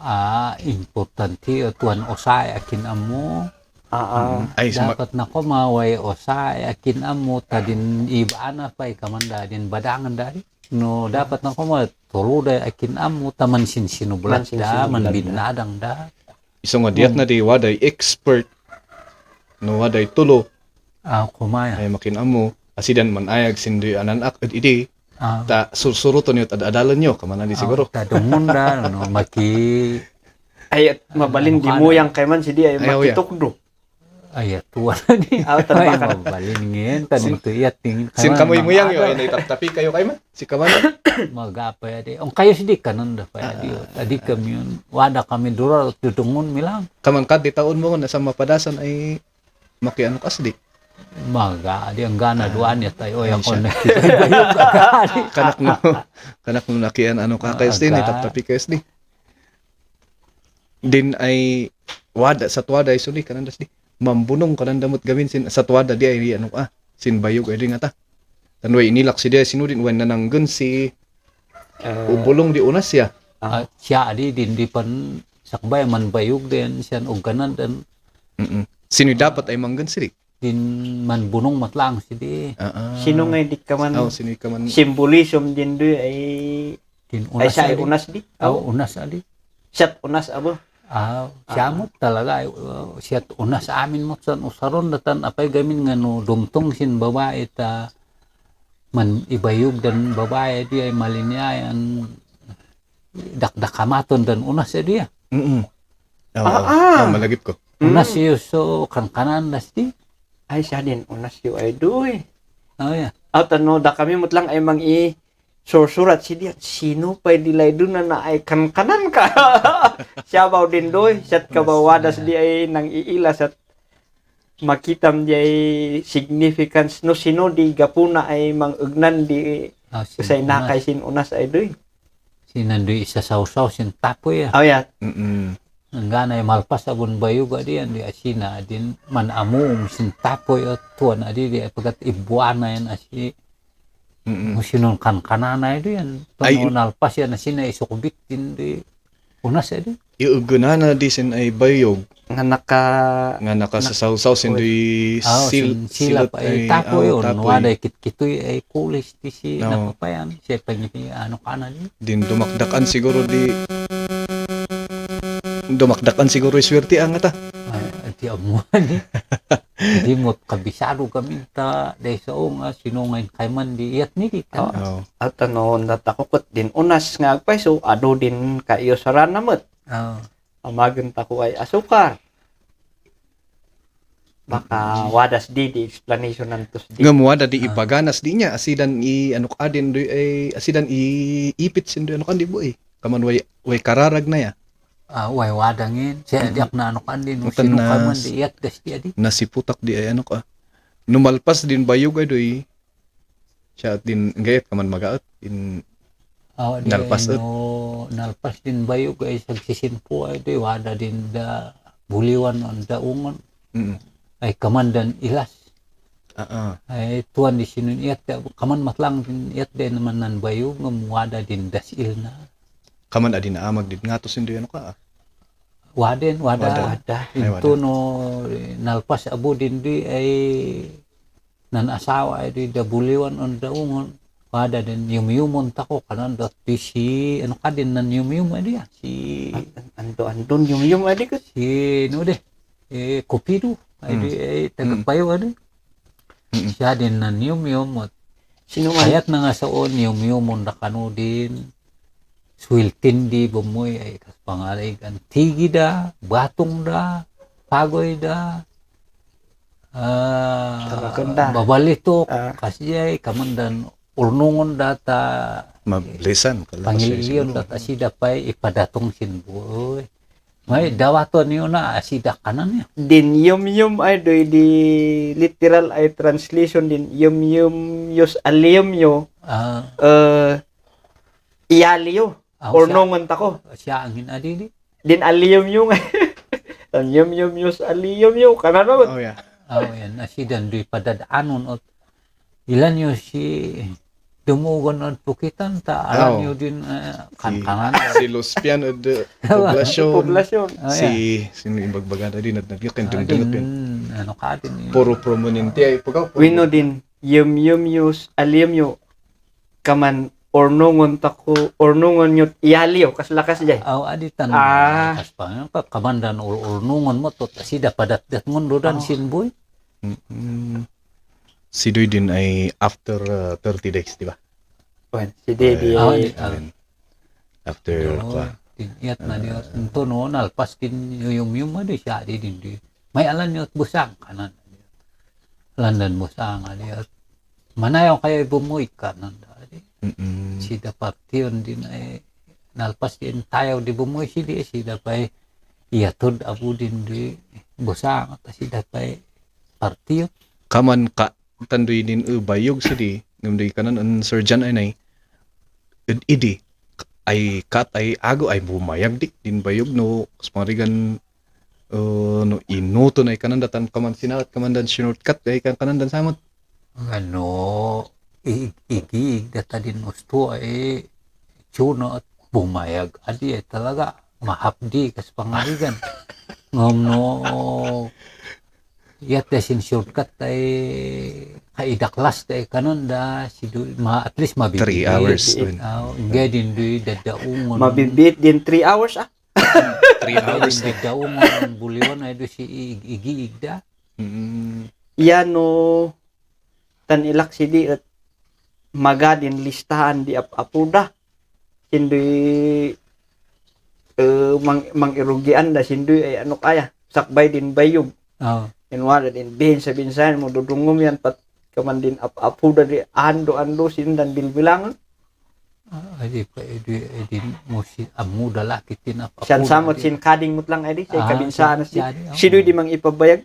Importante tuan osay akin amo. Ay, Dapat na ko maway osay akin amo tadin ibana pa kamanda din badangan dari. No dapat na ko maturo da akin amo taman sinsinubulat da man binadang da. Iso nga diat na di waday expert no waday tulo Kumaya. ay makinamo asidan man ayag sindoy ananak at idi ta suruton yun at adalan nyo kamanan di siguro. Tadungon da no maki Ay at mabalin di muyang kay man si di ay Ayaw, ya. makitukdo. ay tuwa ni. Aw Ay tanbakan. mabalin ngin tanong tuyat tingin. Sin kamoy mo yang yo ay naitaptapi kayo kay man si kamanan. Magapay di. Ang kayo sidi kanon da pa di. Tadi kami yun. Wada kami dura tudungon milang. Kaman kad di taon mo na sa mapadasan ay makiano kasdi. Maga di ang gana duan ya tayo yang siya. connect. Kanak mo nakian ano ka kay SD ni taptapi kay SD. Din ay wada sa tuwada ay suli kanandas di. Mambunong kanandamot gawin sin sa tuwada di ay ano sin bayog ay ring ata. Tanway inilak si di sinudin wen nananggun si ubulong di unas siya. Siya di din di pan sakbay man bayog din siya og ganan dan Sino dapat ay manggun siri? din man bunong matlang si di. Sino nga di ka man Sino ka man simbolism din do ay Din ay unas siya ay adi. unas di. Unas adi. Siyat unas abo. Siya mo talaga siya unas amin mo san usaron datan apay gamin nga no dumtong sin babae ta man ibayog dan babae di ay malinyayan dakdakamaton dan unas di. Malagip ko. Unas siyo so kanan nas di. Ay siya din unas yu ay doy. Oh yeah. At ano da kami mutlang ay mang i sursurat si diyan sino pa dilay doon na ay kanan ka. Siya baw din doy siyat kabawadas di ay nang iilas at makitam di ay significance no sino di gapuna ay mangugnan di usay nakay sin unas ay doy. Sinandoy isa sausaw sin tapoy. Oh yeah. Ang ganay malpas abon bayog adi di asina din man amum sin tapoy at tuan adi di pagkat ibuana yan asi musinon kanana adi yan Ay, tono nalpas yan asina isukbit din di unas adi. Iugunana di sin ay bayog Nga nakasasaw sin di Silap ay tapoy yun tapoy. waday kitkitoy ay kulis di si No. napapayan siya pangipi ano kanan di. Din dumakdakan siguro dumakdakan siguro swerte ang ata. Di amuan eh. Di mo kabisado kami ta dahil sa sinungain kay man di iyat ni kita. at ano natakukot din unas nga agpaiso ado din kayo saran namot. Amagan ta ko ay asukar. Baka wadas di explanation nantos di. Nga muada di ipaganas di niya asidan i ano ka din doy ay asidan iipit sin doy ano kan di bo kaman way kararag na ya. Way wadangin siya diak na ano kan din Utan sino na- ka man di iyat gas di adi. Nasiputak di ay ano ka. Numalpas din bayog ay doy. Siya at din gayat kaman magaat in Di Nalpas ay no nalpas din bayog ay sagsisimpo ay di wada din da buliwan on daungon ay kamandan ilas. Ay tuan di sinun iyat kaman matlang din iyat din naman nan bayog ngam wada din dasil na. kaman adi na amag din ngato sin doy ano ka. Waden, wada. Ay, wada. Ito no, nalpas abo din di ay nanasawa ay di dabuliwan on daungon. Wada din yumyumon tako kanan dot di si ano ka din nan yumyum ay di si Andon yung adi ko. si no de Kupido ay di ay tagapayo adi. Siya din nan yumyum Sino man kayat na nga saon yumyumon na kano din. Swiltin di bumoy ay kas pangalig antigi da, batong da, pagoy da Tarakanda. babalitok Ah. kasiyay kamandan urnungon data Mablisan kala pangiliyon data sida pay ipadatong sinboy may dawaton niyo na asida kanan niya Din yum ay doy di literal ay translation din yum yus aliyum yo iyaliyo or nongon tako. siya ang hinadili Din aliyum yung ang yum yus aliyum yo kanano. Oh yeah. yan asidan di padadaanon at ilan niyo si dumugon at pukitan ta alam Oh. niyo din kankanan Si Luspian od poblasyon. Poblasyon. Si sino yung bagbagada din at nagyakin din dungdungot yan. ano ka din Puro prominente ay pugaw. Wino din yum yus aliyum yo kaman or nongon tako or nongon yut iyaliyo kaslakas jay. aw aditan Ah. kas pa kamandan urnungon mo to asida padat mundo dan sinboy Si Doy din ay after 30 days, di ba? Wen si Dedi After Tiyat na niya. Ito no, nalpas din yung di siya di din di. May alam niyo at busang kanan. Landan busang ali at manayaw kayo bumuy kanan. Si dapat yun din ay nalpas din tayo di bumuy si di dapat iyatod abu din di busang at si dapat partiyo. kaman ka tandoy din bayog sa di ngamday kanan ang surgeon ay nay idi ay kat ay ago ay bumayag dik din bayog no sparigan no inuto na kanan datan kaman sinat kaman dan shortcut ay kan kanan dan samot Ano, igig data din gusto ay tsuno at bumayag. Adi ay talaga mahapdi kas pangaligan. Ngam no, yat desin shortcut ay kaidaklas tay kanon da si at least mabibigay. 3 hours. Nga din di dadaungon. mabibit din 3 hours 3 hours Din dadaungon buliwan ay do si igig da. Yan no tan ilak sidi at magadin listahan di apuda sindoy mang irugian da sindoy ay ano kaya sakbay din bayog Oh. inwala din bihin sa binsan mo dudungom yan pat kaman din apuda di ando sindan bilbilangan Adi pa edi mo si amu dalaki tinapa. siyan samot sin kading mutlang ay di say kabinsaan si siya di, sidoy di mang ipabayag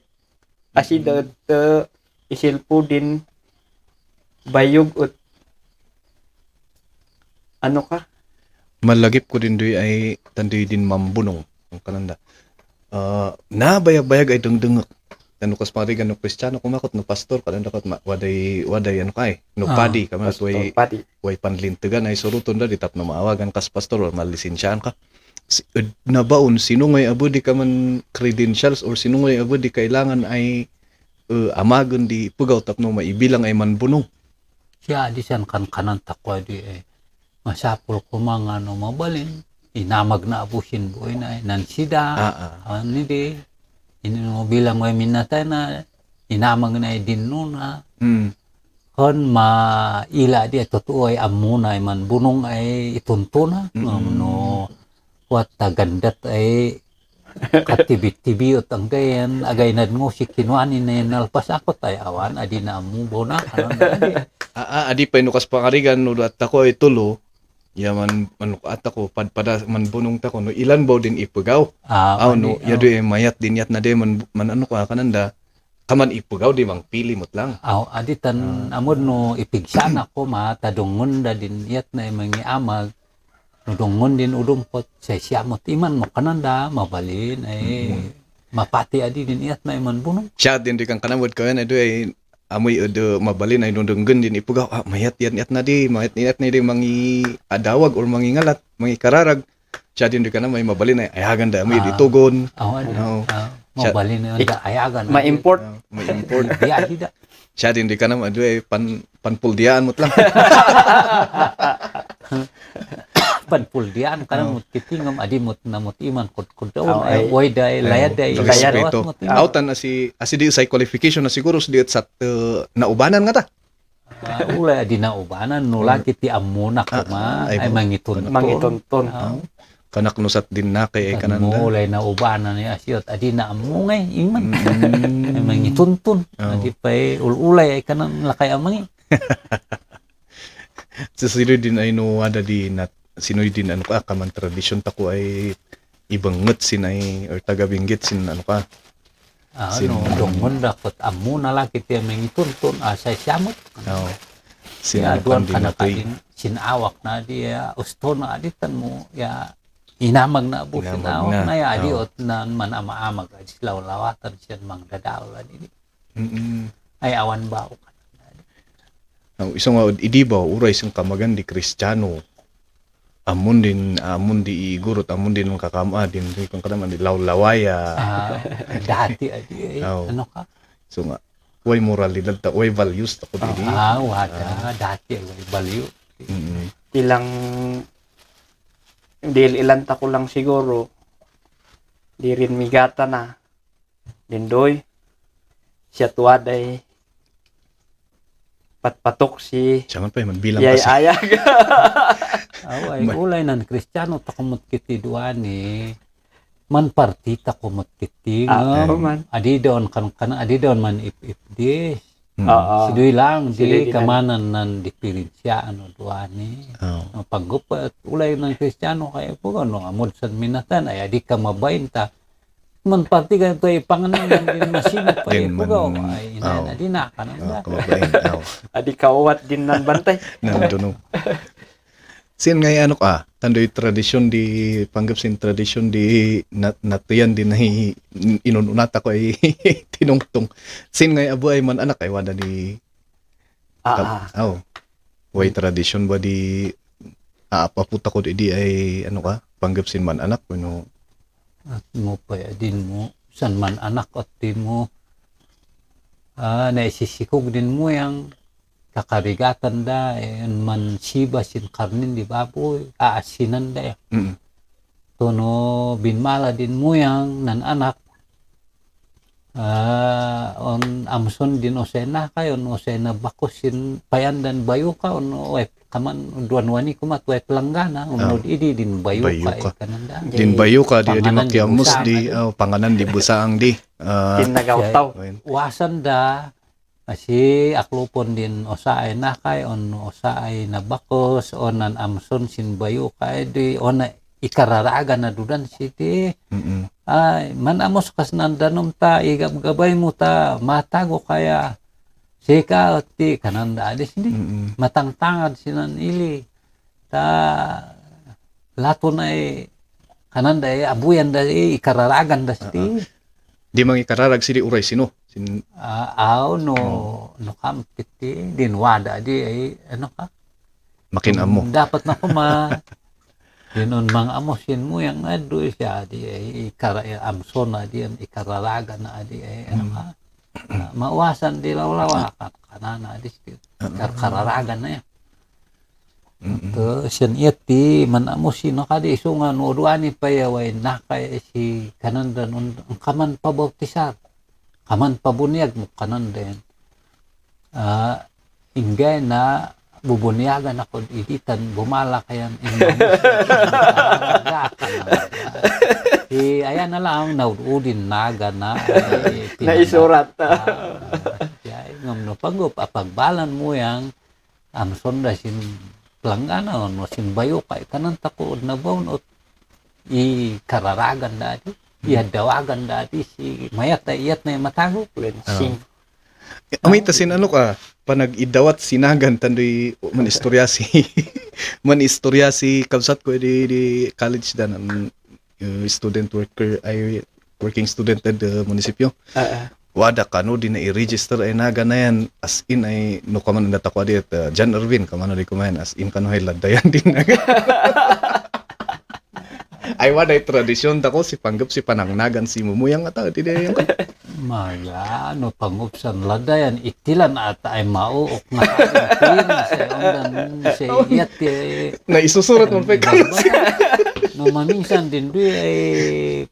asida isilpo din bayog ut ano ka malagip ko din doy ay tandoy din mambunong ang kananda nabayag-bayag ay dungdungok ano kas parigan no Kristiyano kumakot no pastor kananda kat waday ano kay no padi kamas way pati way panlintigan ay suruton da ditap na maawagan kas pastor or malisensyaan ka nabaon sino ngay abudi ka man credentials or sino ngay abudi kailangan ay amagon di pugaw tapno maibilang ay manbunong siya di siyan kanan takwa di masapul ko mga no mabalin inamag na abusin buhay na nansida ano di mo bilang may minatay na inamag na dinno na kon maila di totoo ay amuna ay manbunong ay itunto na no wat tagandat ay katibit-tibi at ang gayan agay na mo si kinuanin na nalpas ako tayo awan adi na amubo na adi pa inukas pangarigan no at ako ay tulo yaman manuk at ako padpada manbunong ta ko no ilan baw din ipugaw no yado ay mayat din yat na de man ano ka kananda kaman ipugaw di mang pili mot lang adi tan amod no ipigsan ako matadungon da din yat na mga amag nudungon din udumpot sa siya mo timan mo kananda mabalin ay mapati adi din yat na manbunong siya din di kang kanamod ko yan ay amoy mabalin ay nundunggan din ipugaw mayat yat na di mangi adawag or mangi ngalat mangi kararag siya din di ka na may mabalin ay ayagan da amoy ditugon mabalin na da ayagan ma-import biya hida siya din di ka na ay panpuldiyaan mo lang panpuldian kana mo titingom adi mot na mot iman kod daw ay way day layad day respeto autan asi di sa qualification na siguro di sa naubanan nga ta ulay adi na ubanan no lagi ti amuna ko ay mangitunton kanak nusat din na kay kananda. Mulay na ubana ni asyot adi na amungay iman. Ay mangituntun. Oh. Adi pa ululay ay kanan lakay amangi. Sa sino din ay no ada di nat sino din ano ka kaman tradisyon ta ko ay ibang ngut sinay or taga Benguet sin ano ka. Ano dongon dakot amu na laki ti mangituntun asay syamot. Oh. Ya Sino duan kan din kana natoy. kadin sinawak na di ya usto na aditan mo ya inamag na abu Inamag sinawak na. na ya adi Oh. ot na man ama-amag adi lawatan siya mang dadaol adi Mm. ay awan ba o Ang isang idibaw uray isang kamagan di Kristiyano. Amun di igurot amun din ng kakama din kung kadaman di lawlawaya. dati adi Oh. ano ka So nga way moralidad ta way values ta ko di. wada dati ay baliw Mm. Ilang ilan ta ko lang siguro di rin migata na dindoy siya tuwaday patpatok si Siya man pa man bilang Yay kasi. Ayag. ay ulay nan Kristiyano ta kumot kiti duani man partita kumot kiti man. adi doon kan adi doon man if di Mm. Oo. sidoy lang Sidoy di din kamanan nan diferensya ano duani Oh. paggupat ulay ng Kristiyano kaya po ano amod sa minatan ay adi ka mabayin ta man parti ka ito ay panganan din masinag pa Din po gaw man- ay oh. adi na ka nang Oh, kababain. Oh. Adi kawat din nan bantay. Nanduno. Sin nga ano ka, tandoy tradisyon di panggap sin tradisyon di natuyan din na inununata ko ay tinungtong. Sin nga abo ay man anak ay wada di oh. Way tradisyon ba di paputa ko di ay ano ka, panggap sin man anak kuno. at mo pa din mo san man anak at di mo naisisikog din mo yang kakarigatan da man siba sin karnin di baboy aasinan da Mm. tono binmala din mo yang nan anak on amson din osena kayo no osena bakosin payandan bayo ka on web kaman duanwani kumat web langgana unod idi din bayo Bayo ka ka. kananda Din bayo ka di Panganan di makiamos busaang, di panganan di busaang di. Tinagaw-taw. wasan da kasi aklupon din osaay nakay on osaay na bakos onan amson sin bayo kay di ona ikararaga na dudan siti Mm. ay man amos kas nandanom ta igab-gabay mo ta matago kaya sika ti kananda adis di Mm. matangtangad sinan ili ta lato na kananda abuyan da ikararagan da siti Di mang ikararag sidi uray sino. Sin no kampit din wada di ay ano ka makinamo. dapat na ko dinon mang amosin mo yang ado siya di ay amson na di ang ikararaga na di ay ano ka mawasan di lawlawa kanana di kararaga na yan to siyan iti man amosin no kadi isungan no duani pa yaway nakay si kananda nun ang kaman pabautisar kaman pabunyag mo kanan din ingay na bubunyagan ako iditan bumala kayan ayan na lang naududin naga na Naisurat. ngam no pagup apagbalan mo yang amson da sin planggana no sin bayo kay kanan takood na bawnot i kararagan dati dawagan dati si mayat na iyat na matago Cleansing. Amay tasin ano ka, panag-idawat sinagan tandoy man istorya si kabsat ko di college dan student worker ay working student at munisipyo. Wada kano din na i-register ay naga na yan as in ay no kaman na takwa di at John Irvin kamano di kumain as in kano hay ladayan din naga. Ay wada tradisyon tako si panggap si panangnagan si mumuyang ata di yung Maya, no pangupsan ladayan, itilan ata ay mauok na kain sa ondan sa iyat na isusurat mo pa no maminsan din doy ay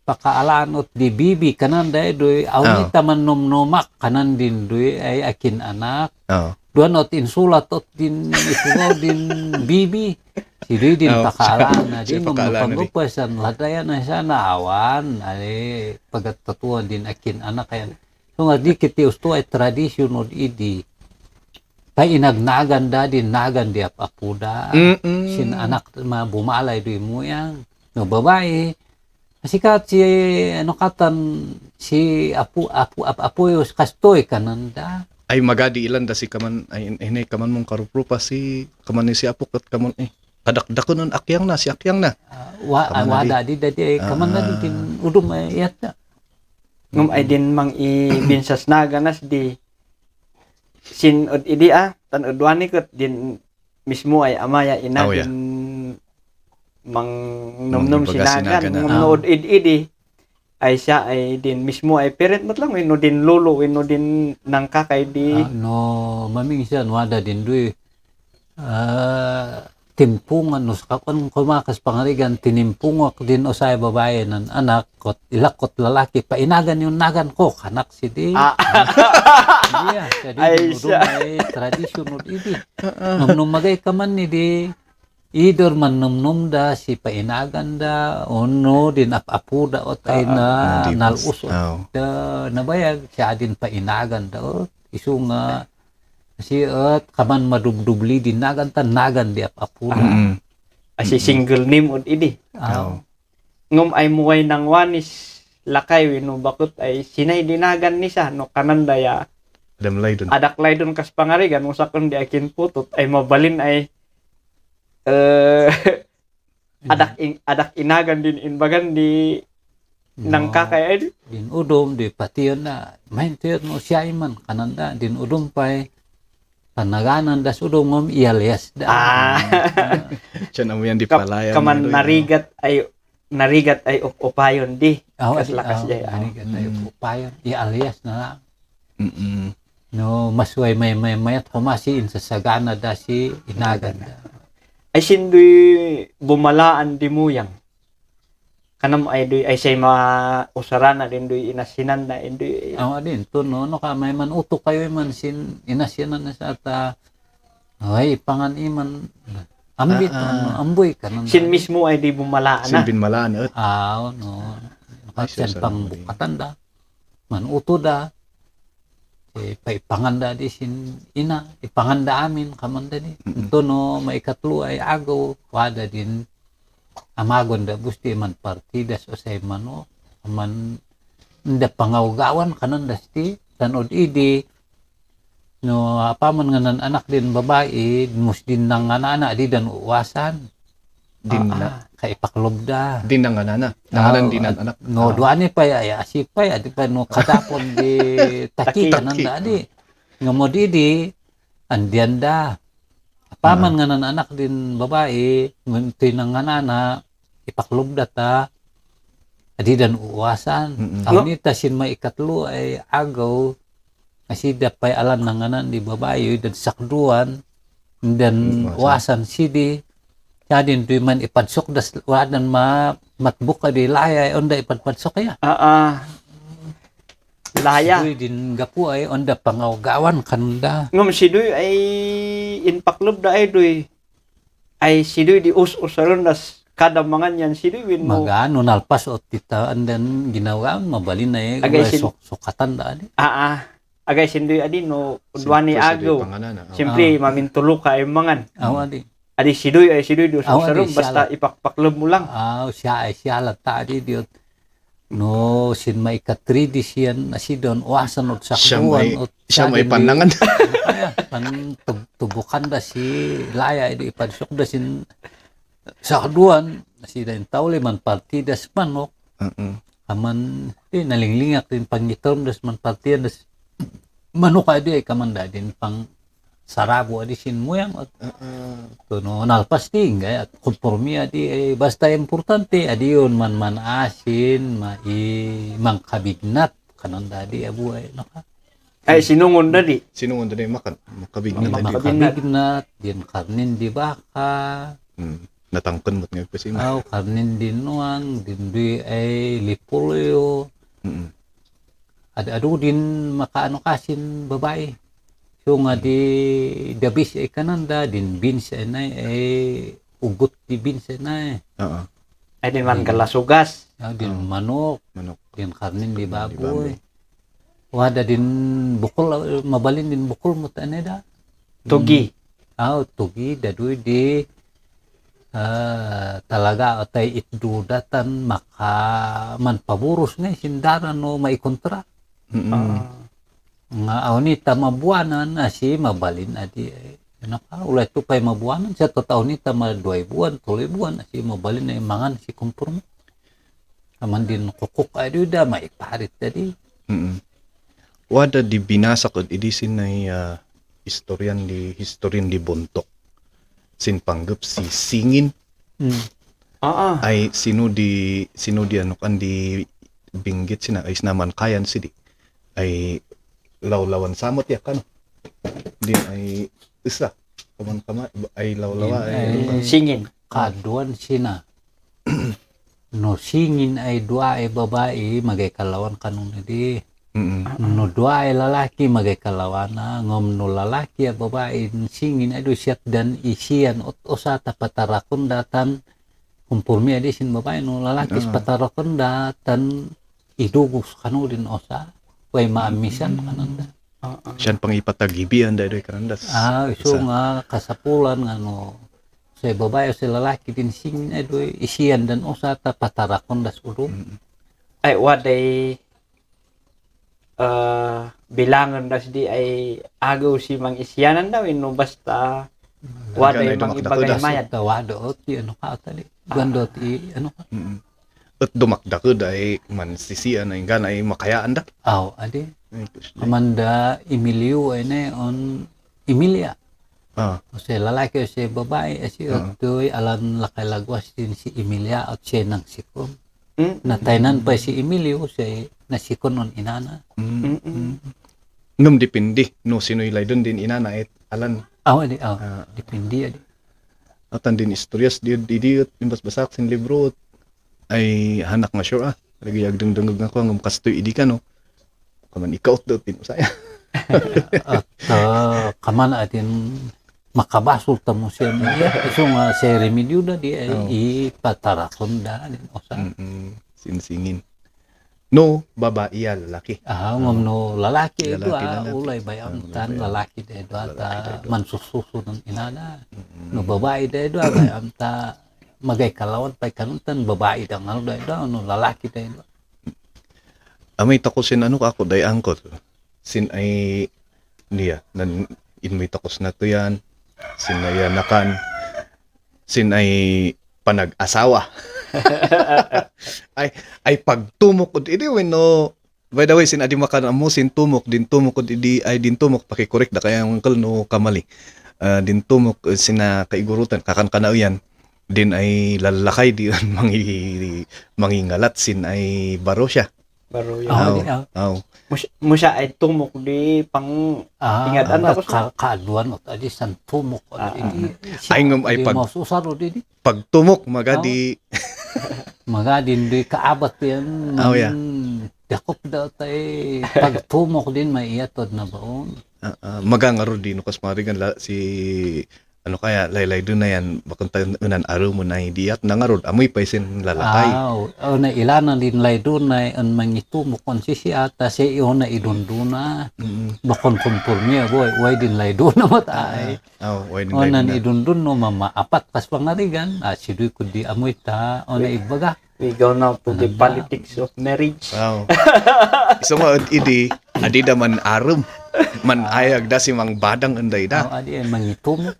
pakaalanot di bibi kanan day doy awni taman nomnomak kanan din doy ay akin anak Oh. duan ot insulat ot din isugaw din bibi Si Dui din Oh, pakaalaan na siya din. pakaalaan na di. Pagpasan, ladayan na siya naawan. Ali, pagkatatuan din akin anak yan. So nga di kiti usto ay tradisyon od idi. Pay inagnagan da din, nagan di apuda. Sin anak bumalay Dui mo yan. No babae. Sikat si ano katan si apuyos kastoy kananda. Ay magadi ilan da si kaman ay hinay kaman mong karuprupa si kaman ni si Apok at kaman kadakdakon nun akyang na si akyang na. Kaman na Wada di dadi kaman na din udum ay yata. Ngum ay din mang ibinsas na ganas di sin od idi tan udwani ket din mismo ay amaya ina Oh, yeah. din mang numnum Baga sinagan sinagan na. ngum no od idi ay siya ay din mismo ay parent mat lang no din lolo no din nang kakay di No maminsan wada din Dui. Timpungan no kakon kumakas pangarigan tinimpungok din usay babae ng anak kot ilakot lalaki painagan yung nagan ko kanak si di. Iya, jadi Ay, dinudum ay tradisyon od idi. Nung magay ka man ni di either man num da si painagan da ono din apu da ot ay na di nalus Oh. da nabayag siya din painagan da ot isu nga si ot kaman madubdubli din nagan tan nagan di apu da. asi single name od idi Oh. ngum ay muway nang wanis lakay no bakot ay sinay dinagan ni sa no kanandaya Damlay dun. adaklay dun kas pangarigan mo sakon di akin putot ay mabalin ay adak inagan din inbagan di nang kakay ay Din udom di patiyon na main tiyon mo siya man kananda din udom pay panaganan das udom ngom ialias da. Siya na mo yan di palaya. kaman narigat ay upayon di kas lakas jay Payon ialias na lang. Mm-mm. No masway may mayat humasiin sa sagana da si inagan da. ay sindoy bumalaan di muyang kanam ay doy ay say mausarana din doy inasinan na indoy Ang adin to no ka may man uto kayo man sin inasyanan na sa ta. Ay pangan iman ambit amboy kanan. sin mismo ay di bumalaan na Sin binmalaan at. No. Ay, Nakasyan siya, pang sarili. bukatan da. Man uto da. Paipanganda di sin ina. Ipanganda amin kamanda di. Ito no, maikatlo ay agaw. Wada din. Amagon da busti man partidas o say mano. Man da pangawgawan kanan da sti. Tanod idi. No, apaman nga nan anak din babae. Mus din nang anak di dan uwasan. Din na. Kaipaklob da. Din na nga nana. Nangalan din ang anak. No, duani pa ya asip pa ya di pa no katapon di taki kanan da di. Nga mo di andian da. Paman nga nan anak din babae, ngunti nang nana ipaklob da ta. Adi dan uwasan. Ang nita sin may ikatlo ay agaw kasi da pay alam nang anan di babae dan sakduan dan uwasan sidi. Yadin di man ipadsok das wadan matbuka di laya onda ipadpadsok kaya. laya Sidoy din gapu ay onda pangawgawan kanda. ngum sidoy ay inpaklob da ay doy ay sidoy di usaron das kada mangan yan sidoy win mo Magano nalpas o tita and then ginawa mabalin na Agay sin- sukatan da di. agay sindoy adi no udwani agaw Pangalan. siyempre mamintulo ka ay mangan Awa di. adi sidoy di usaron di, basta ipakpaklob mo lang Siya ay siya lata di diot. No sin may katridi siyan na si don wasan od sakduan Siya may panangan. pan tubukan da si laya di ipadsok da sin sakduan si dan tauli man partidas manok aman di nalinglingak din pangitom das man partidas das manok adi ay kamanda din pang sarabo adi sin muyang at no nalpas din gaya konformi adi ay basta importante adi yun man asin mangkabignat kananda adi abu ay naka ay sinungon na di Sinungon doon yung makabig na di. makabignat din karnin di baka Natangkon mo't ngayon kasi. karnin din nuang din di ay lipulyo ado din makaano kasin babae so nga di dabis ay kananda din beans ay ugot di binse na Oo. Ay din man galasugas. din manok, Manok. din karnin di Baboy. baboy. Wada din bukol, mabalin din bukol mo taneda. Tugi. Tugi dadoy di talaga atay itdudatan maka manpaburus nga sindaran no maikontra. Nga awnita mabuanan asi mabalin adi ulay to pay mabuanan sa totoo nita ma 2 buwan, 3 buwan asi mabalin na mangan si kumpurmo. Aman din kukuk adi da maiparit tadi. Wada di binasa ko idisin na historian di Bontok. Sinpanggap si Singin ay sino di ano kan di binggit sina ay naman kayan sidi ay lawlawan samot ya kan din ay isa kaman ay lawlawa ay Singin. Kaduan sina. No singin ay dua ay babae magay kalawan kanun di. No dua ay lalaki magay kalawana ngom no lalaki at babae singin ay siyat dan isian usa ta patarakon datan kumpurmi adi sin babae no lalaki patarakon datan idugus kanu din osa way maamisan kananda. siyan pang ipatagibian dahil karandas. Iso nga kasapulan nga no sa babae sa lalaki din singin ay isian dan usa ta patarakon das ulum. Ay waday bilangan das di ay agaw si mang isyanan daw no basta waday mang ibagay mayad. Tawado ti ano ka tali. Gandot ano ka. At dumakda ko dahil man sisian ay gana ay makayaan da. Adi. Amanda Emilio ay na on Emilia. Kasi lalaki o si babae si Otoy alam lakay lagwas din si Emilia at siya nang sikon. Nataynan pa si Emilio siya nasikon on inana. Ngam dipindi no sinoy lay doon din inana et alan. Adi. Dipindi adi. Atan din istoryas di imbas basak sin libro ay hanak nga sure lagi agdeng-dengeg nga ko ngam kastoy idi ka no. Kaman ikaw daw tin usaya. At kaman atin makabasol ta mo siya niya. Iso nga si Remedio da di ay ipatarakon da din osa. Sinsingin. No, babae lalaki. Ngam no lalaki ito lalaki. ulay bayamtan lalaki da ito at mansususo ng inana. No babae da ito bayamta magay kalawan pay kanuntan babae da nga da ito no lalaki da ito. Amay takos sin ano ako day angkot. Sin ay niya nan inmay takos na to yan. Sin ay nakan. Sin ay panag-asawa. ay pagtumok od idi when no by the way sin adi makan amo sin tumok din tumok od idi ay din tumok pakikorek da kaya uncle no kamali. Din tumok sina kaigurutan kakan kanao yan. Din ay lalakay di mangingalat sin ay baro siya. Baro yan. Mo siya ay tumok di pang ingatan tapos kaaduan at adi san tumok ay ngam ay pagtumok magadi magadin di kaabat yan dakop daw tay pagtumok din maiyatod na baon magangaro din kas marigan si ano kaya laylay doon na yan bakang unan araw mo na hindi at nangarod amoy pa isin lalakay na ilanan din lay doon na ang mangitumok kon si ata si iyo na idunduna bakon kumpurmiya boy way din lay doon na matay way din lay doon na idundun no mama apat kas pangarigan sidoy ko di amoy ta na ibaga we go now to the politics of marriage. Iso nga idi adi da man arum man ayag da si mang badang anday da adi ay mangitumok.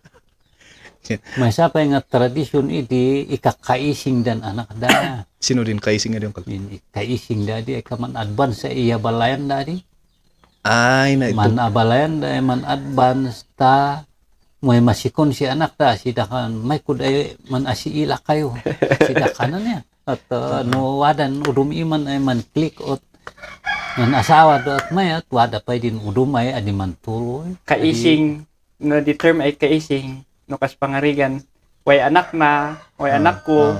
May sa pa nga tradisyon iti ikakaising dan anak da. Sino din kaising nga diyon? Kaising da di kaman advance sa iya balayan da di. Ay na ito. Man abalayan da man advance ta may masikon si anak da sida kan may kuday man asiila kayo. Sida kanan niya. At no wadan udum iman ay man click ot nan asawa do at may at wada pa din udum ay adi man tuloy. Kaising no the term ay kaising no kas pangarigan way anak na way anak ko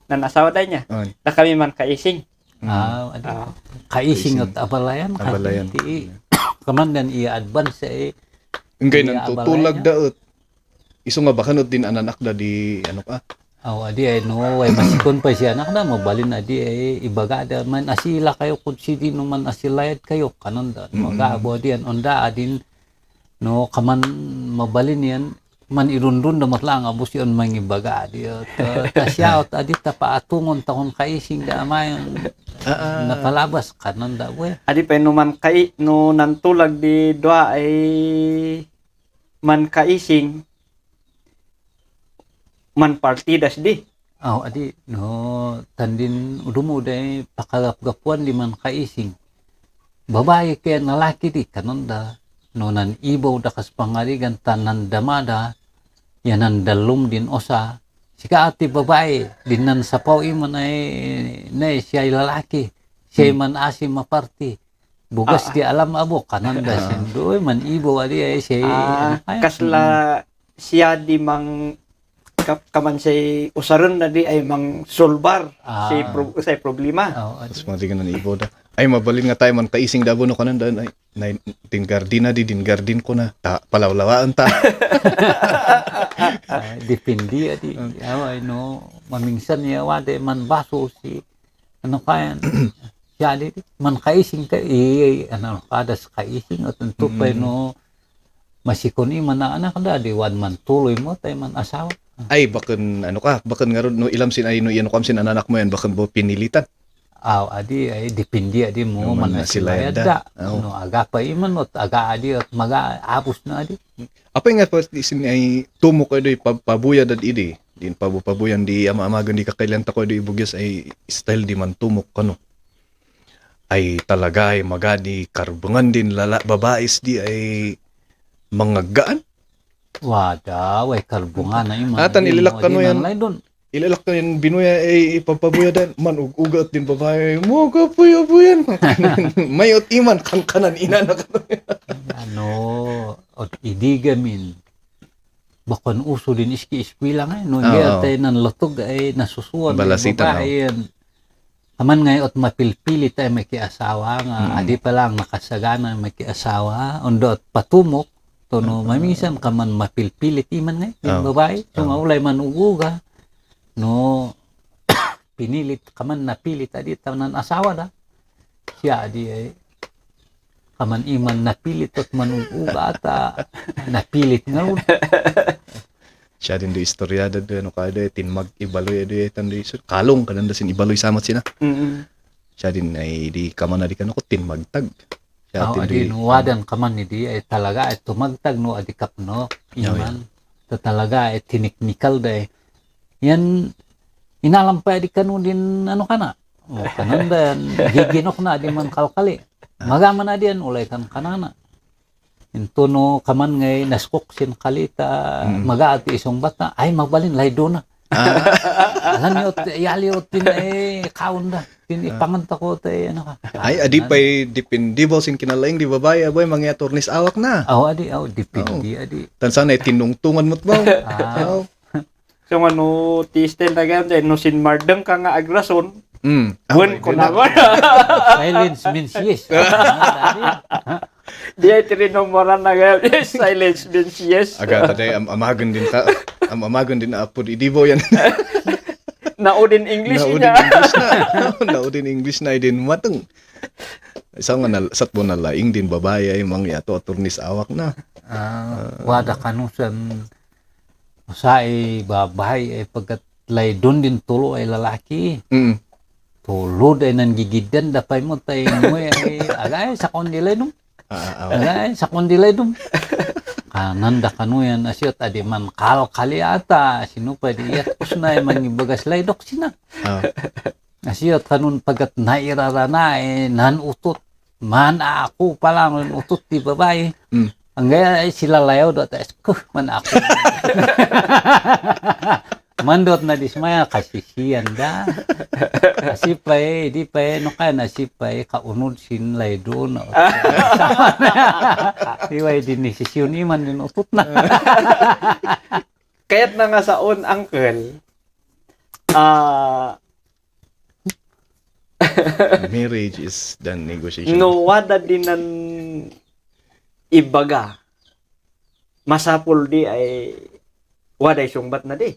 nan asawa da niya na kami man kaising kaising at abalayan kaman dan iya advance ngay nang tutulag daot iso nga bakanot din ananak da di ano ka. Adi ay no, ay masikon pa siya anak na mabalin adi ay ibaga da man asila kayo kung sidi no man asilayad kayo kanon da magaabo diyan onda adin no kaman mabalin yan man irundun da matlang abos yon mang ibaga adi tasya at adi ta paatungon tahon kaising da amay napalabas kanon da we Adi pa no man kay no nantulag di doa ay man kaising man partidas di. adi no tandin udumo day pakalapgapuan di man kaising babae kaya nalaki di kanon da no nan ibaw da kas pangarigan tanan damada yanan dalum din osa sika ati babae dinan sapaw iman ay siya lalaki siya man asi maparti bugas di alam abo kanon da sindoy man ibaw adi ay siya Kasla siya di mang kaman say usaron na di ay mang solbar say problema. Tapos mga tingnan na ibo da. Ay mabalin nga tayo man kaising dabo no kanan daan ay din gardina di din gardin ko na ta palawlawaan ta. Depende adi ay no mamingsan niya wade man baso si ano kayan siya di man kaising ka ano kadas kaising at unto pa no masikon man na anak da di wan man tuloy mo tay man asawa. Ay baken ano ka baken nga ron no ilam sin ay no iyan kam sin anak mo yan baken bo pinilitan. Adi ay depende adi mo No, man man sila sila da. yada. No aga pa iman ot aga adi at maga apos na adi. Apa nga pa sin ay tumo ko do pabuya dad idi. Din pabuyan di ama-amagan di kakailan ta ko do ibugyas ay style di man tumok kano. Ay talaga ay magadi karbangan din babaes di ay mga gaan. Wada way karbunga na iman. Atan ililak ka no yan. Doon. Ilalak na yan binuya ay ipapabuya dan man ugat din babae mo kapuya-buyan mayot iman kang kanan ina na kano. Ano od idigamin bakon uso din iski eskwela nga no tay nan lotog ay nasusuan Balasitan, babae yan. Aman ngay ot mapilpili tay may kiasawa nga adi pa lang nakasagana may kiasawa ondot patumok to no mamisan ka man mapilpilit iman ngay yung babae so maulay man uguga no pinilit ka man napilit adi tanan asawa da siya adi ay kaman iman napilit at man uguga ata napilit nga ron. Siya din do istorya da ano ka do tinmag ibaloy do tan do kalong kanan da sin ibaloy samat sina. Siya din ay di kaman adi kanako tinmagtag. Adi no wadan kaman ni di ay talaga ay tumagtag no adi kapno iman to talaga ay tiniknikal da yan inalampay adi kanu din ano kana o kanan da giginok na adi man kalkali magaman adi yan ulay kan kanana into no kaman ngay naskok sin kalita magaati isong bata ay magbalin lay do na alam niyo yali o tin kaon da tin ipanganta ko tay ano ka ay adi pay depende ba sin kinalaing di babae aboy mga attorneys awak na. Adi depende adi Tan sana tinungtungan mo't ba? So ano tisten na ganda no sin mardeng ka nga agrason. Wen ko na ko. Silence means yes. Di ay tininomoran na ganda silence means yes. Aga taday amagan din ka. Amagan din na apod idibo yan. Naudin English Naudin niya. English na. Naudin English na din mateng. Isang nga sat mo na laing din babae ay mga ato attorneys awak na. Wada kanusan sa ay babae ay pagkat lay doon din tulo ay lalaki. Tulo ay nangigidan dapay mo tay mo ay agay sa kondilay dum. Agay sa kondilay dum. Kananda kanuyan asyot adi man kali ata sino pa diat usnay mangibagas lay dok sina. Asyot kanun pagkat nairara na nan utot man ako pa lang utot di babae. Ang gaya ay sila layaw dot man ako. Mandot na dismaya kasi siyan da. Kasi pa di pa no ka na si pa kaunod sin lay do na. Di way din ni sisyon iman din utot na. Kaya't na nga saon uncle. Marriage is the negotiation. No wada din nan ibaga. Masapul di ay Waday sungbat na di.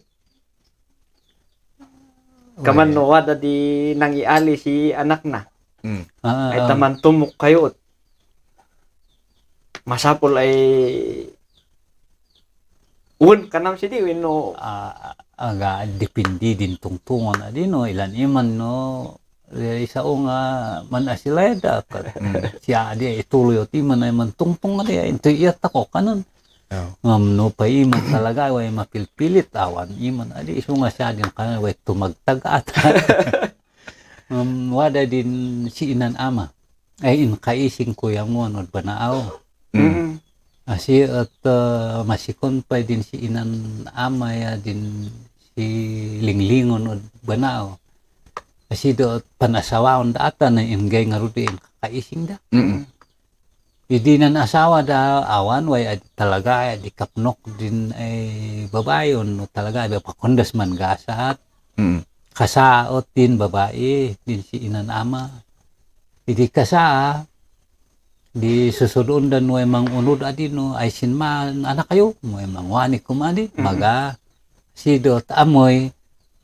Kaman no wada di nang iali si anak na. Ay taman tumok kayo. Masapol ay kanam si di no. Aga depende din tungtungan na din no ilan iman no isa o nga man asileda siya di ituloy o timan ay man tungtung nga di ito iyat ako kanon no pa iman talaga way mapilpilit awan iman adi iso nga siya din kanon way tumagtag ata wada din si inan ama ay in kaising ko yang mo no banaaw asi at masikon pa din si inan ama ya din si linglingon o banao kasi do panasawaon da ata na ingay nga rudin kakaising da hindi na asawa da awan way talaga di kapnok din ay babayon no talaga di pakundas man gasat kasaot din babae din si inan ama hindi kasa di susunod dan way mang unod adin no ay sinman anak kayo way mangwani kumadi maga si dot amoy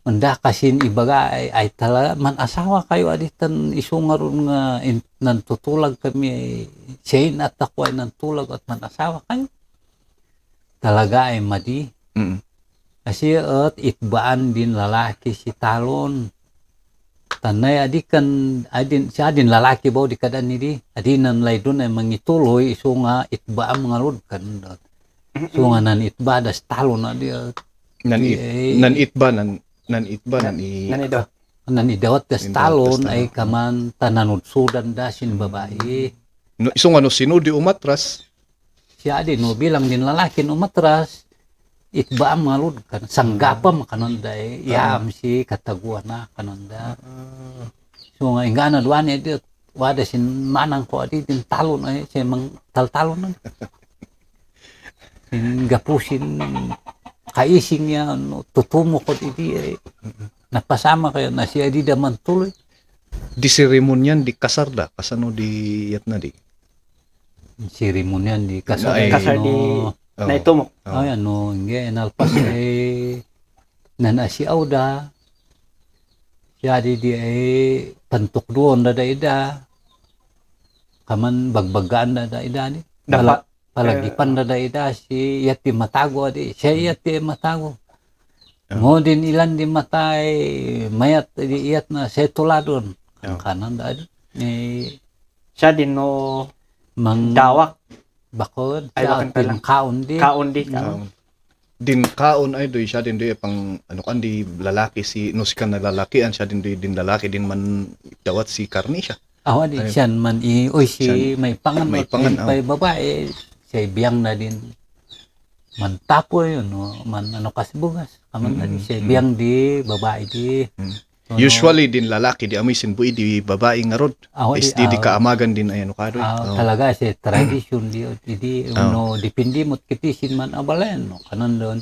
unda kasin ibaga ay talaga man asawa kayo aditan isungaron nga nantutulag kami chain at ako ay nantulag at man asawa kayo talaga ay madi kasi at itbaan din lalaki si talon tanay adin siya din lalaki ba di kadan ni di adinan lay dun ay mangituloy iso nga itbaan mga lod kan so nga nan itba das talon na di nanidawat das talon ay kaman tananudsudan da sin babae no iso nga no sino di umatras siya din no bilang din lalaki no matras itba ang mga lod kan sanggapam kanon da yam si kataguan na kanon da so nga ingana duan di wada sin manang ko adi din talon ay siya mang taltalon na gapusin kaising niya no, tutumo ko di napasama kayo na siya di daman tuloy di seremonyan di kasar da kasano di yat na di seremonyan di kasar di na itumok ay ano hindi nalpas ay nanasiaw da siya di ay pantok doon da ida kaman bagbagaan da ida ni dapat palagipan na ida si yati matago adi siya yati matago mo din ilan di matay mayat di iyat na siya tuladon ang kanan da adi siya din no mang dawak bakod ay siya din kaon di din kaon ay doy siya din doy pang ano kan di lalaki si no si kan na lalaki an siya din doy din lalaki din man dawat si karni siya di siyan man si may pangan may babae siya biyang na din man tapoy no man ano kasi bugas kaman na siya biyang di babae di usually din lalaki di amoy sinbuy di babae nga rod is di kaamagan din ay ano kadoy talaga siya tradition di no dipindi mo't kitisin man abalen no kanan doon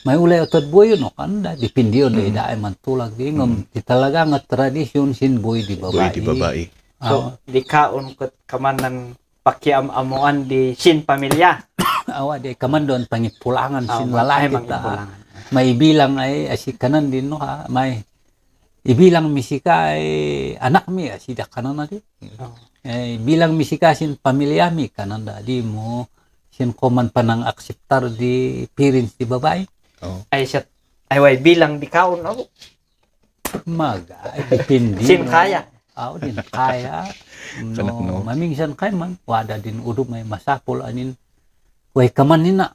may ulay otod buyo no kananda dipindi on di daay man tulag di ngom di talaga nga tradition sinbuy di babae so di kaon ket kamanan pakiam-amuan di sin pamilya. Di kaman doon pangipulangan sin lalaki ta. May bilang ay asikanan din no ha. May ibilang misika ay anak mi asida kanan na di. Bilang misika sin pamilya mi kanan da di mo sin koman panang akseptar di parents di babae. Ay siya ay way bilang di kaon ako. Depende. Sin kaya. Din kaya no mamingsan kay man wada din udo may masapol anin way kaman nina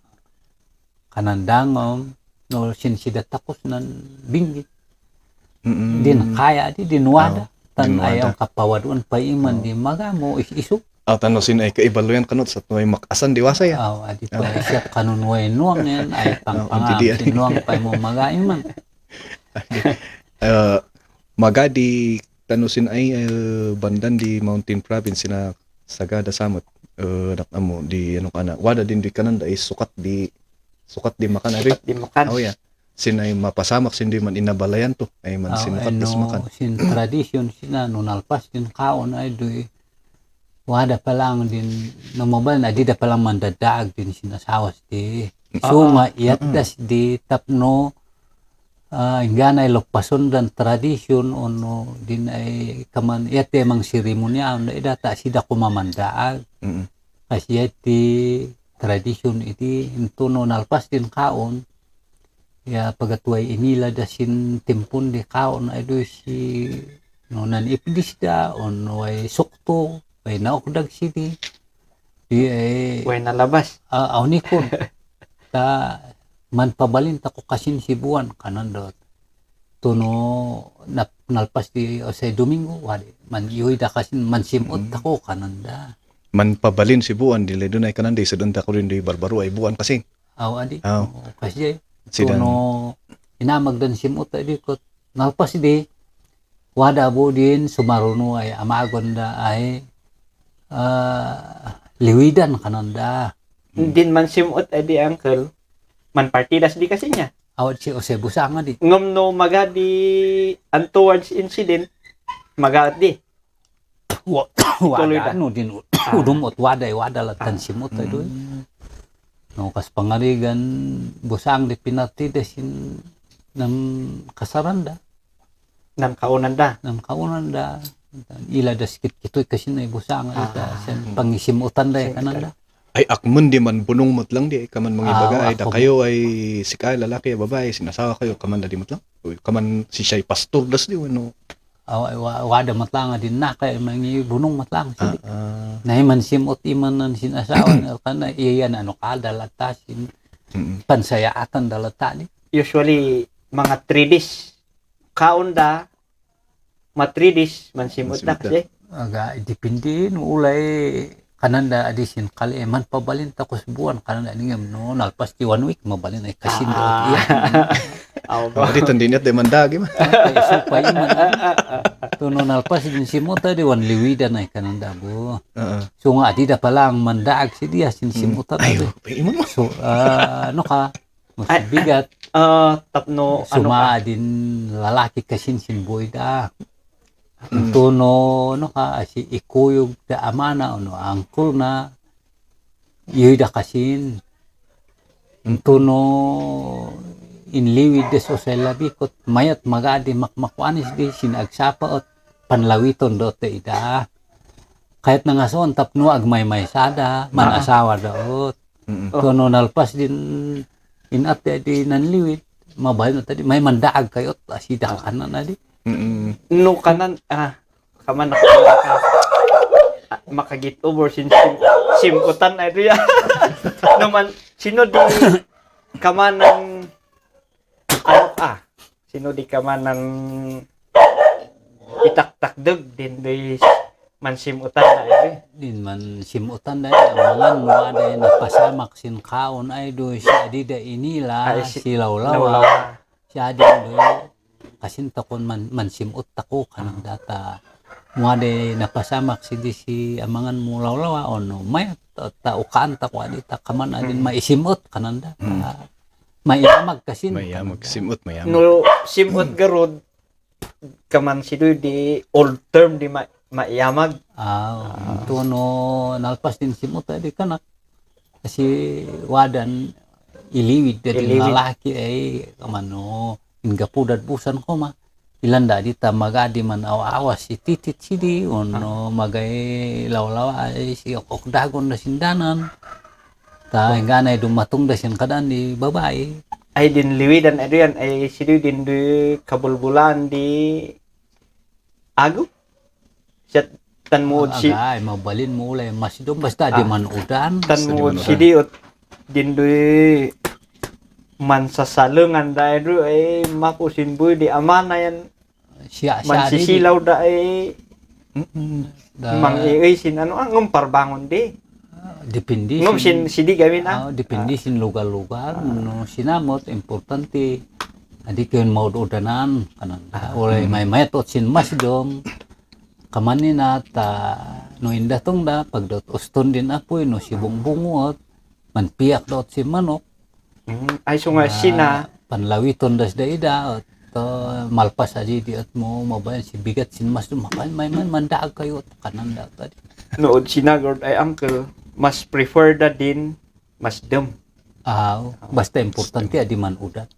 kanandangom no sinsida takos nan binggit din kaya din wada tan ayaw kapawadon pa iman di magamo isu tanosin ay kaibaluyan kanot sa may makasan diwasa ya adi pa siya kanon way nuang yan ay pangpangam nuang pa mo magaiman magadi tanusin ay bandan di Mountain Province na Sagada Samot nakamo di ano kana wada din di kanan da is sukat di makan ari di makan sinay mapasamak sin di man inabalayan to ay man sinukat tas makan sin tradition sina nunalpas din kaon ay doy wada pa lang din namabal na di da pa lang mandadaag din sinasawas di So nga iatdas di tapno ingganay lokpason dan tradisyon ono din ay kaman iyate mang seremonya ano data sida kumamandaag Mm. kasi iti tradisyon iti intuno nalpas din kaon ya pagatuay inila dasin timpon di kaon ay do si no nan ipdis da ono ay sukto ay naokdag sidi di ay Way nalabas. awnikon ta man pabalin ta ko kasin sibuan kanan dot tuno nalpas di o sa Domingo wadi man iyoy da kasin man simot ako kanan da Man pabalin si buwan dili dunay kanandi sa dunta ko rin di barbaro ay buwan kasi. aw adi Aw. kasi Sidan. tuno inamag dan simot di ko nalpas di wada bo din sumaruno ay amagon da ay liwidan kanan da Din man simot edi uncle. Man partidas di kasi niya. awat si Jose Busanga di Ngam no magadi untoward incident magat di. Tuloy wada da. no din udumot wada latan simot ay doy no kas pangarigan busang di pinati desin ng kasaranda Nam kaunan da. ng kaunanda ila da sikit kitoy kasi na busang ita sen pangisimutan da kananda Ay akman di man bunong mat lang di ay kaman mga bagay da ako- kayo ay si kay lalaki babae sinasawa kayo kaman da di mat lang. Uy, kaman si siya'y pastor das di ano. wada matlanga din na kay mangi bunong matlang sili Ah, na man simot iman nan sinasawa na kana iyan ano kada latasin mm. pansayaatan dalata ni Usually mga 3 days. Kaon da ma 3 days man simot da Mansimot da. kasi. aga dipindi no ulay kananda adisin kali man pabalin ta kus buwan kananda ningam no nalpas ti 1 week mabalin ay kasin do iya Aw Oh, di tandinat di man dagi ba. kay supay man tuno nalpas din simota di wan liwidan ay kananda bo so nga di da palang mandaag si dia sin simota Ayo, do iman mo. so ano ka mas bigat tapno ano ka. suma din lalaki kasin sin boy da tuno no ka si ikuyog da amana ano angkol na iyoy da kasin tuno inliwid des o sa labikot mayat magadi makmakwanis di sinagsapa at panlawiton do te ida kahit nga son tapno agmay sada man asawa daot Mm. tuno nalpas din inate di nanliwid mabay na tadi may mandaag kayot asida kanan na di Mm. No kanan kaman ako makagit over simputan ay riya. Naman sino di kaman ng sino di kaman ng itaktakdog din di man simutan na ay din man simutan dahil amangan mo aday napasamak sin kaon ay do si adida inila Ay, si lawlawa Lawlawa. si adin do kasin takon man simut tako kanang data mo aday napasamak si di si amangan mo lawlawa ono may taukaan tako adita kaman adin maisimut kanang data maiamag kasin Mayamag simot mayamag. No simut garod kaman si di old term di maiyamag. tuno nalpas din simut adi kanak kasi wadan iliwid dari Iliwid. lalaki ay kamano ingapudad busan ko ma ilanda di ta magadi man awas si titit sidi ono magay lawlawa ay si okdagon na sindanan ta ingana dumatung da sin kadan di babae Ay din liwidan ay yan ay si din di kabulbulan di ago. Siya tanmuod si agay mabalin mo ulay masidom basta di man udan tanmuod Sa si di ut din di man sa salungan da ay makusin buy di amana yan siya man di sisilaw da ay da, mang iisin ano ang parbangon di. depende Ngum si di gawin depende sin lugar-lugar no sinamot importante adi kayon maudanan kanang ulay may metot sin masdom kamanin at no inda tong da pagdot uston din apoy no sibong bungot man piyak dot si manok Ay so nga sina panlawiton das da ida at malpas aji di at mo mabayan si bigat sin masdom may man mandaag kayo at kanan da tadi nood sinagord ay uncle mas prefer da din mas dum Basta importante adi man udat.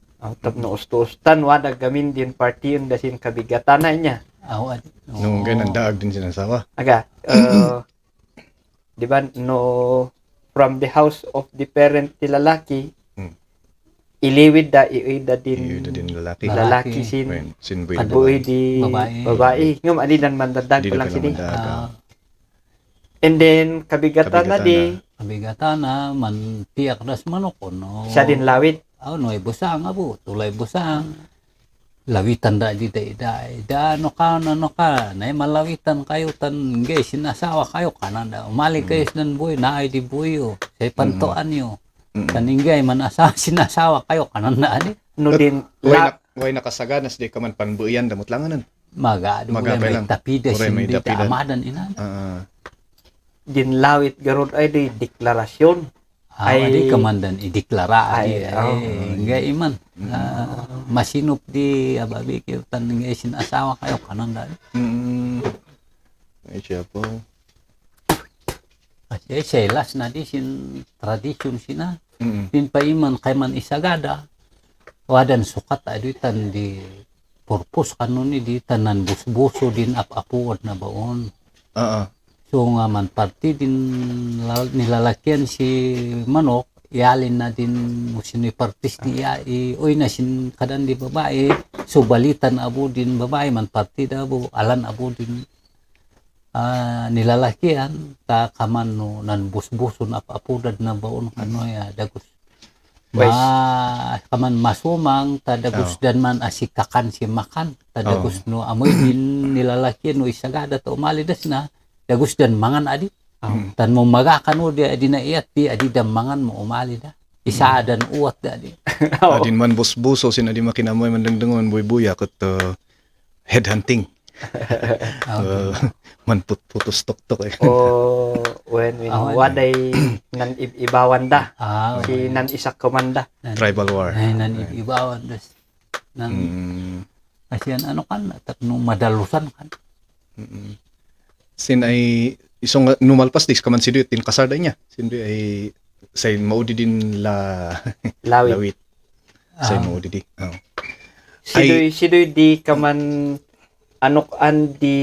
Tapno usto-ustan wada gamin din party yung dasin kabigatan na niya. Adi. Nung ganun, daag din sinasawa. Aga, di ba, no, from the house of the parent ti lalaki, iliwid da, iuida din, Iuda din lalaki. lalaki sin, When, sinboy buhay di Babae. babae. Ngum, alidan mandadag Di ko na lang ka sini. naman daag. And then, kabigatan na di, Kabigatan na man tiyak das manok no. siya din lawit. No ay busang abo, tulay busang. Lawitan da di da ano ka, na malawitan kayo tan guys, sinasawa kayo kanan da. Umali kayo nan buhay, na ay di buyo. Say pantuan nyo. Taningay man sinasawa kayo kanan da ani. No din, Way nakasaganas di ka man panbuyan damot langanan. Magado Magapay may lang. tapidas Uray, may hindi tapidan. amadan ina. din lawit garod ay di deklarasyon. Ay- Ay kamandan ideklara Ay, ngay iman. Masinop di ababi kayo taningay sinasawa kayo kanan da. Ay siya po. Kasi selas na di sin tradisyon sina. Mm. Din pa iman kay man isagada. Wadan sukat tan di purpose kanuni di tanan busbuso din apuod na baon. So nga man party din nilalakyan si manok, ialin na din mo sinipartis niya, uy na sin kadan di babae, so balitan abo din babae man party da abo, alan abo din nilalakyan, ta kaman no nan busbuson apudad na baon kano ya dagos. Kaman masumang tadagos dan man asikakan si makan tadagos no amoy din nilalakyan no isagada to umalidas na dagos dan mangan adi tan mo magakan mo di adi na iyat di adi dan mangan mo umali da isa dan uwat da adi Adin man busbuso sin adi makinamoy man dengdengon buy-buya ket headhunting. Man putos tok-tok eh. O when waday nan ibawan da. Si nan isak komanda. Tribal war. ay nan ibawan das nan asian ano kan tatno madalusan kan Sin ay isong numalpas dis kaman si Duyt tin kasarda niya. Sin Duyt ay say maudi din Lawit. lawit. Say maudi di. Sidoy di kaman anok-an di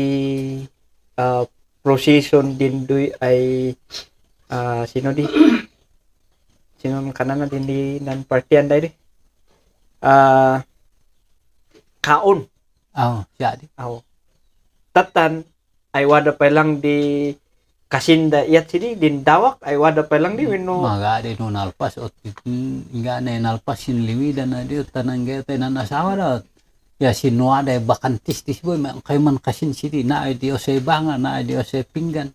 procession din doy ay sino di? Sino kanan na din di nan partian day di? Kaon. siya di Tatan ay wada pa lang di kasinda iyat sini din dawak ay wada pa lang di wino maga di no nalpas ot nga na nalpas sin liwida na di tanang gete na nasawa da ya sinwa da bakantis boy kay man kasin sidi na ay di osay banga na ay di osay pinggan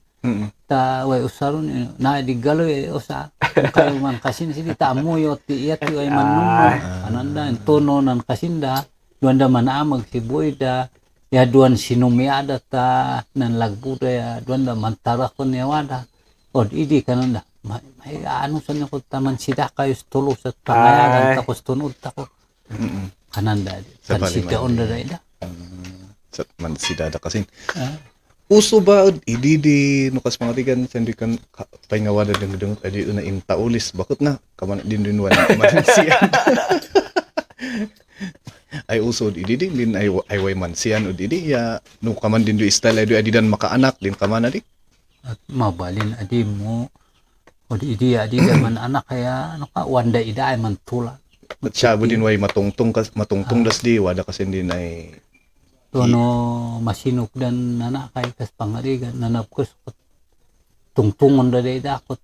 ta way usaron na ay di galoy osa kay man kasin sidi ta amuyo ti iyat ti ay man ananda tono nan kasinda duanda man amag si boy da ya duan sinumiada ta nan lagbuda ya duanda mantara ko niya wada od idi kananda may ano sa niyo ko taman sida kayo tulo sa pangayagan tapos tunod tako kananda kan sida onda da Sa man si dada kasin. Uso ba idi nukas mga tigan sendi kan paingawada dengdeng adi na intaulis bakit na kaman din wan mansian. Ay usod idi din ay way mansian od idi ya no kaman din do style ay adi dan makaanak din kaman adi. at mabalin adi mo od idi adi man anak kaya ano ka wanda ida ay man tula At siya din way matungtong das di wada kasi din ay tono masinok dan anak kay kas pangarigan nanapkos tungtungon da ida ko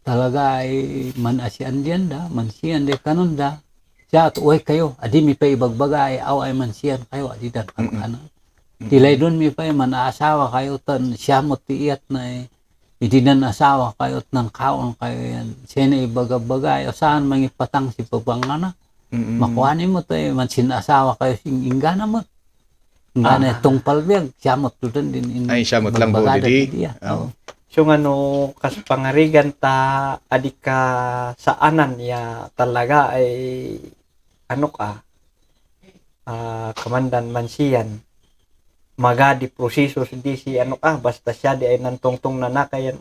talaga ay man asian diyan da man siyan de kanon da siya at uy kayo adi mi pa ibagbaga ay aw ay man siyan kayo adi dan kanan tilay doon mi pa man asawa kayo tan siya mo tiiyat na hindi na asawa kayo at nang kaon kayo yan siya na ibagbaga ay saan mangipatang si pabangana makuhanin mo tayo man sinasawa kayo sing ingana mo ingana itong palbiag siya mo tudan din ay siya mo lang bo di. so nga no kas pangarigan ta adi ka saanan ya talaga ay ano ka kamandan mansiyan magadi proseso di si ano ka basta siya di ay nantungtong na nakayan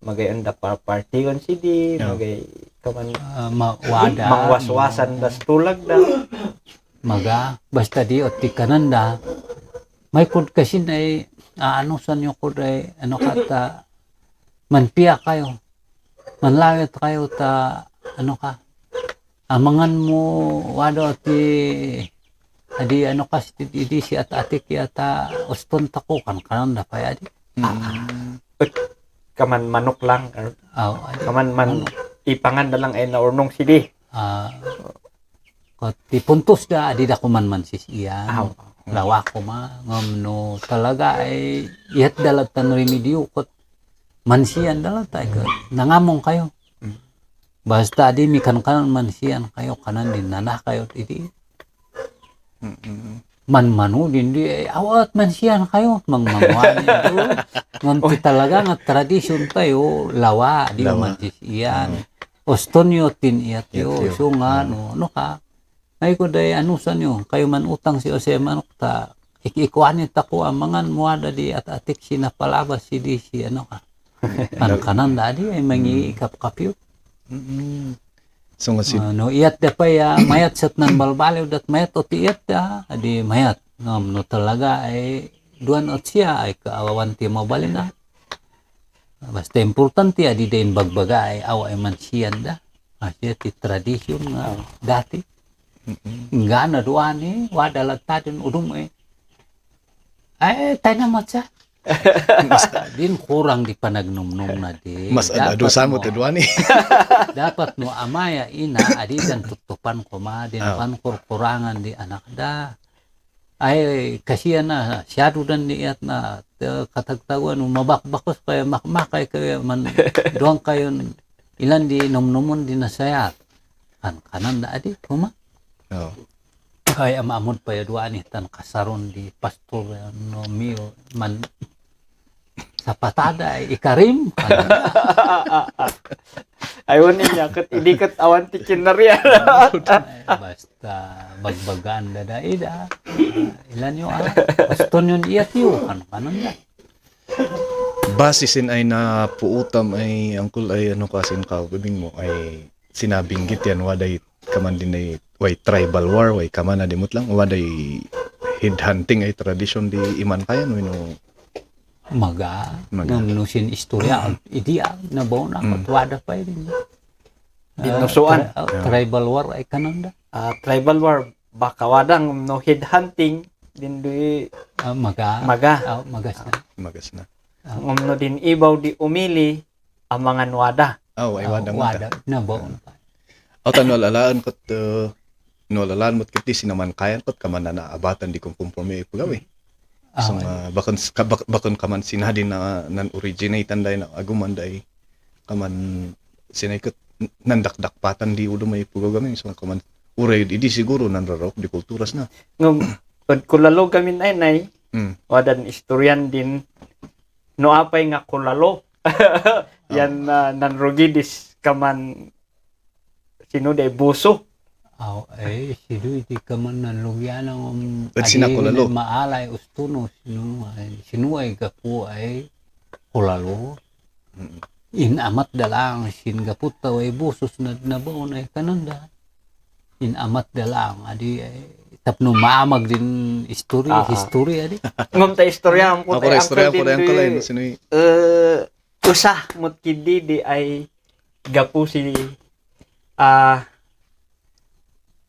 magay anda party on si di magay kaman Wada mangwaswasan das tulag da. maga basta di ot ti kananda may kud kasi na ano sa nyo kud ay ano kata manpiya kayo manlawit kayo ta ano ka amangan mo wado ti adi ano ka di si at atik yata uston tako kan kananda pa adi Kaman manok lang. Kaman man ipangan da lang ay naurnong sidi. Ti puntos da adi da kuman sis iya lawa ko ma ngam no talaga ay ihat dalat tan remedyo kot mansiyan dalat ay nangamong kayo basta adi mi kan mansiyan kayo kanan din nanah kayo iti manu din di awat mansiyan kayo mangmangwani ngam ti talaga nga tradisyon tayo lawa di man sis iyan ostonyo tin iyat yo so nga no ka ay ko day anusan nyo, kayo man utang si Jose manok ta, ikikuhanin ta ko amangan muada di at atik sinapalabas si di si ano ka. Kanan dadi ay mangi kapkapyo. So nga si no iyat da pa ya mayat sat nan balbaliw dat mayat o tiiyat da, adi mayat. No talaga ay duan ot siya ay kaawawan ti mabalin na. Basta importante adi din bagbaga ay awa ay mansiyan da. Asya ti tradisyon nga dati. Nga na doan wadalat tatin udum ay tayo na matsa din kurang di panagnom-nom na di mas ado sa mo tedwani dapat no amaya ina adi dan tutupan ko ma din kurangan di anak da ay kasiya na siyado dan niat na katagtaguan mabakbakos kaya makmakay kaya man doang kayo ilan di nom-nomon di nasayat kanan da adi kuma kaya maamod pa yaduan tan kasaron di pastor no mio man sa patada ay ikarim Ayun niya kat idikat awan ti kinarya. basta bagbagan da ida ilan yo pastor yun iyat yo kanon da basisin ay na puutam ay angkol ay ano kasin kabing mo ay sinabing gityan waday kaman din ay way tribal war way kamana dimot lang waday headhunting ay tradisyon di iman kaya no maga nusin istorya idia na bawo na wada pa din Dinusuan. Tribal war ay kanon da Tribal war baka wadang no headhunting din di maga magas na no din ibaw di umili ang mga wada ay wada na bawo pa no lalaan mo't kiti sinaman kayan kot kaman na naabatan di kong kumporme ipagawi. So bakon kaman sinadin na nan originate anday na aguman day kaman sinaykot nandakdakpatan di udo may ipagawi. So kaman uray di siguro nanrarok di kulturas na. Ngum kulalo gamin ay wadan istoryan din no apay nga kulalo. Yan nanrugidis kaman sino day buso. Ay sido iti kaman nan lugyan ng sinakulalo maalay ustuno sino ay gapu ay kulalo inamat dalang sin gaput taw ay busos na nabaon ay kananda inamat dalang adi ay tapno maamag din history adi ngom ta istorya ang puti ang sinoy usah mot kidi di ay gapu si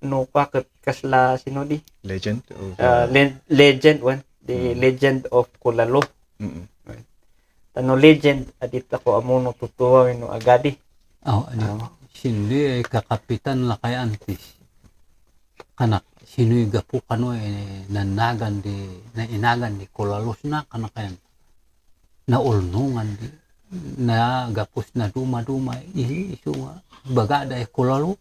no pa kasla sino di legend legend one the legend of Kulalo tano legend adit ako amuno tutuwa no agadi sindi ay kakapitan la kay antis kanak sinoy gapu kano nanagan di na inagan di Kulalos na kanakayan na ulnungan di na gapus na duma isu bagada ay Kulalo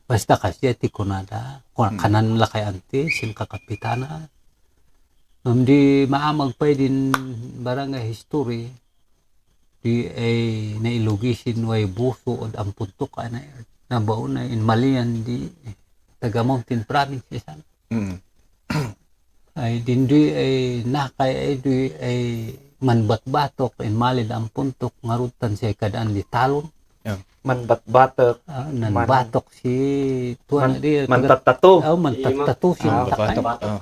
basta kasi ti kunada kanan lakay anti sin kakapitana di maamag pa din barangay history di ay nailugisin way buso od ang puntok na baon na in Malian di taga Mountain Province isan ay dindi ay nakay ay di ay manbat-batok in Malid ang puntok ngarutan siya kadaan di talon Yeah. manbat-batok, nan batok si tuan di mantatatu. mantatatu si Batok.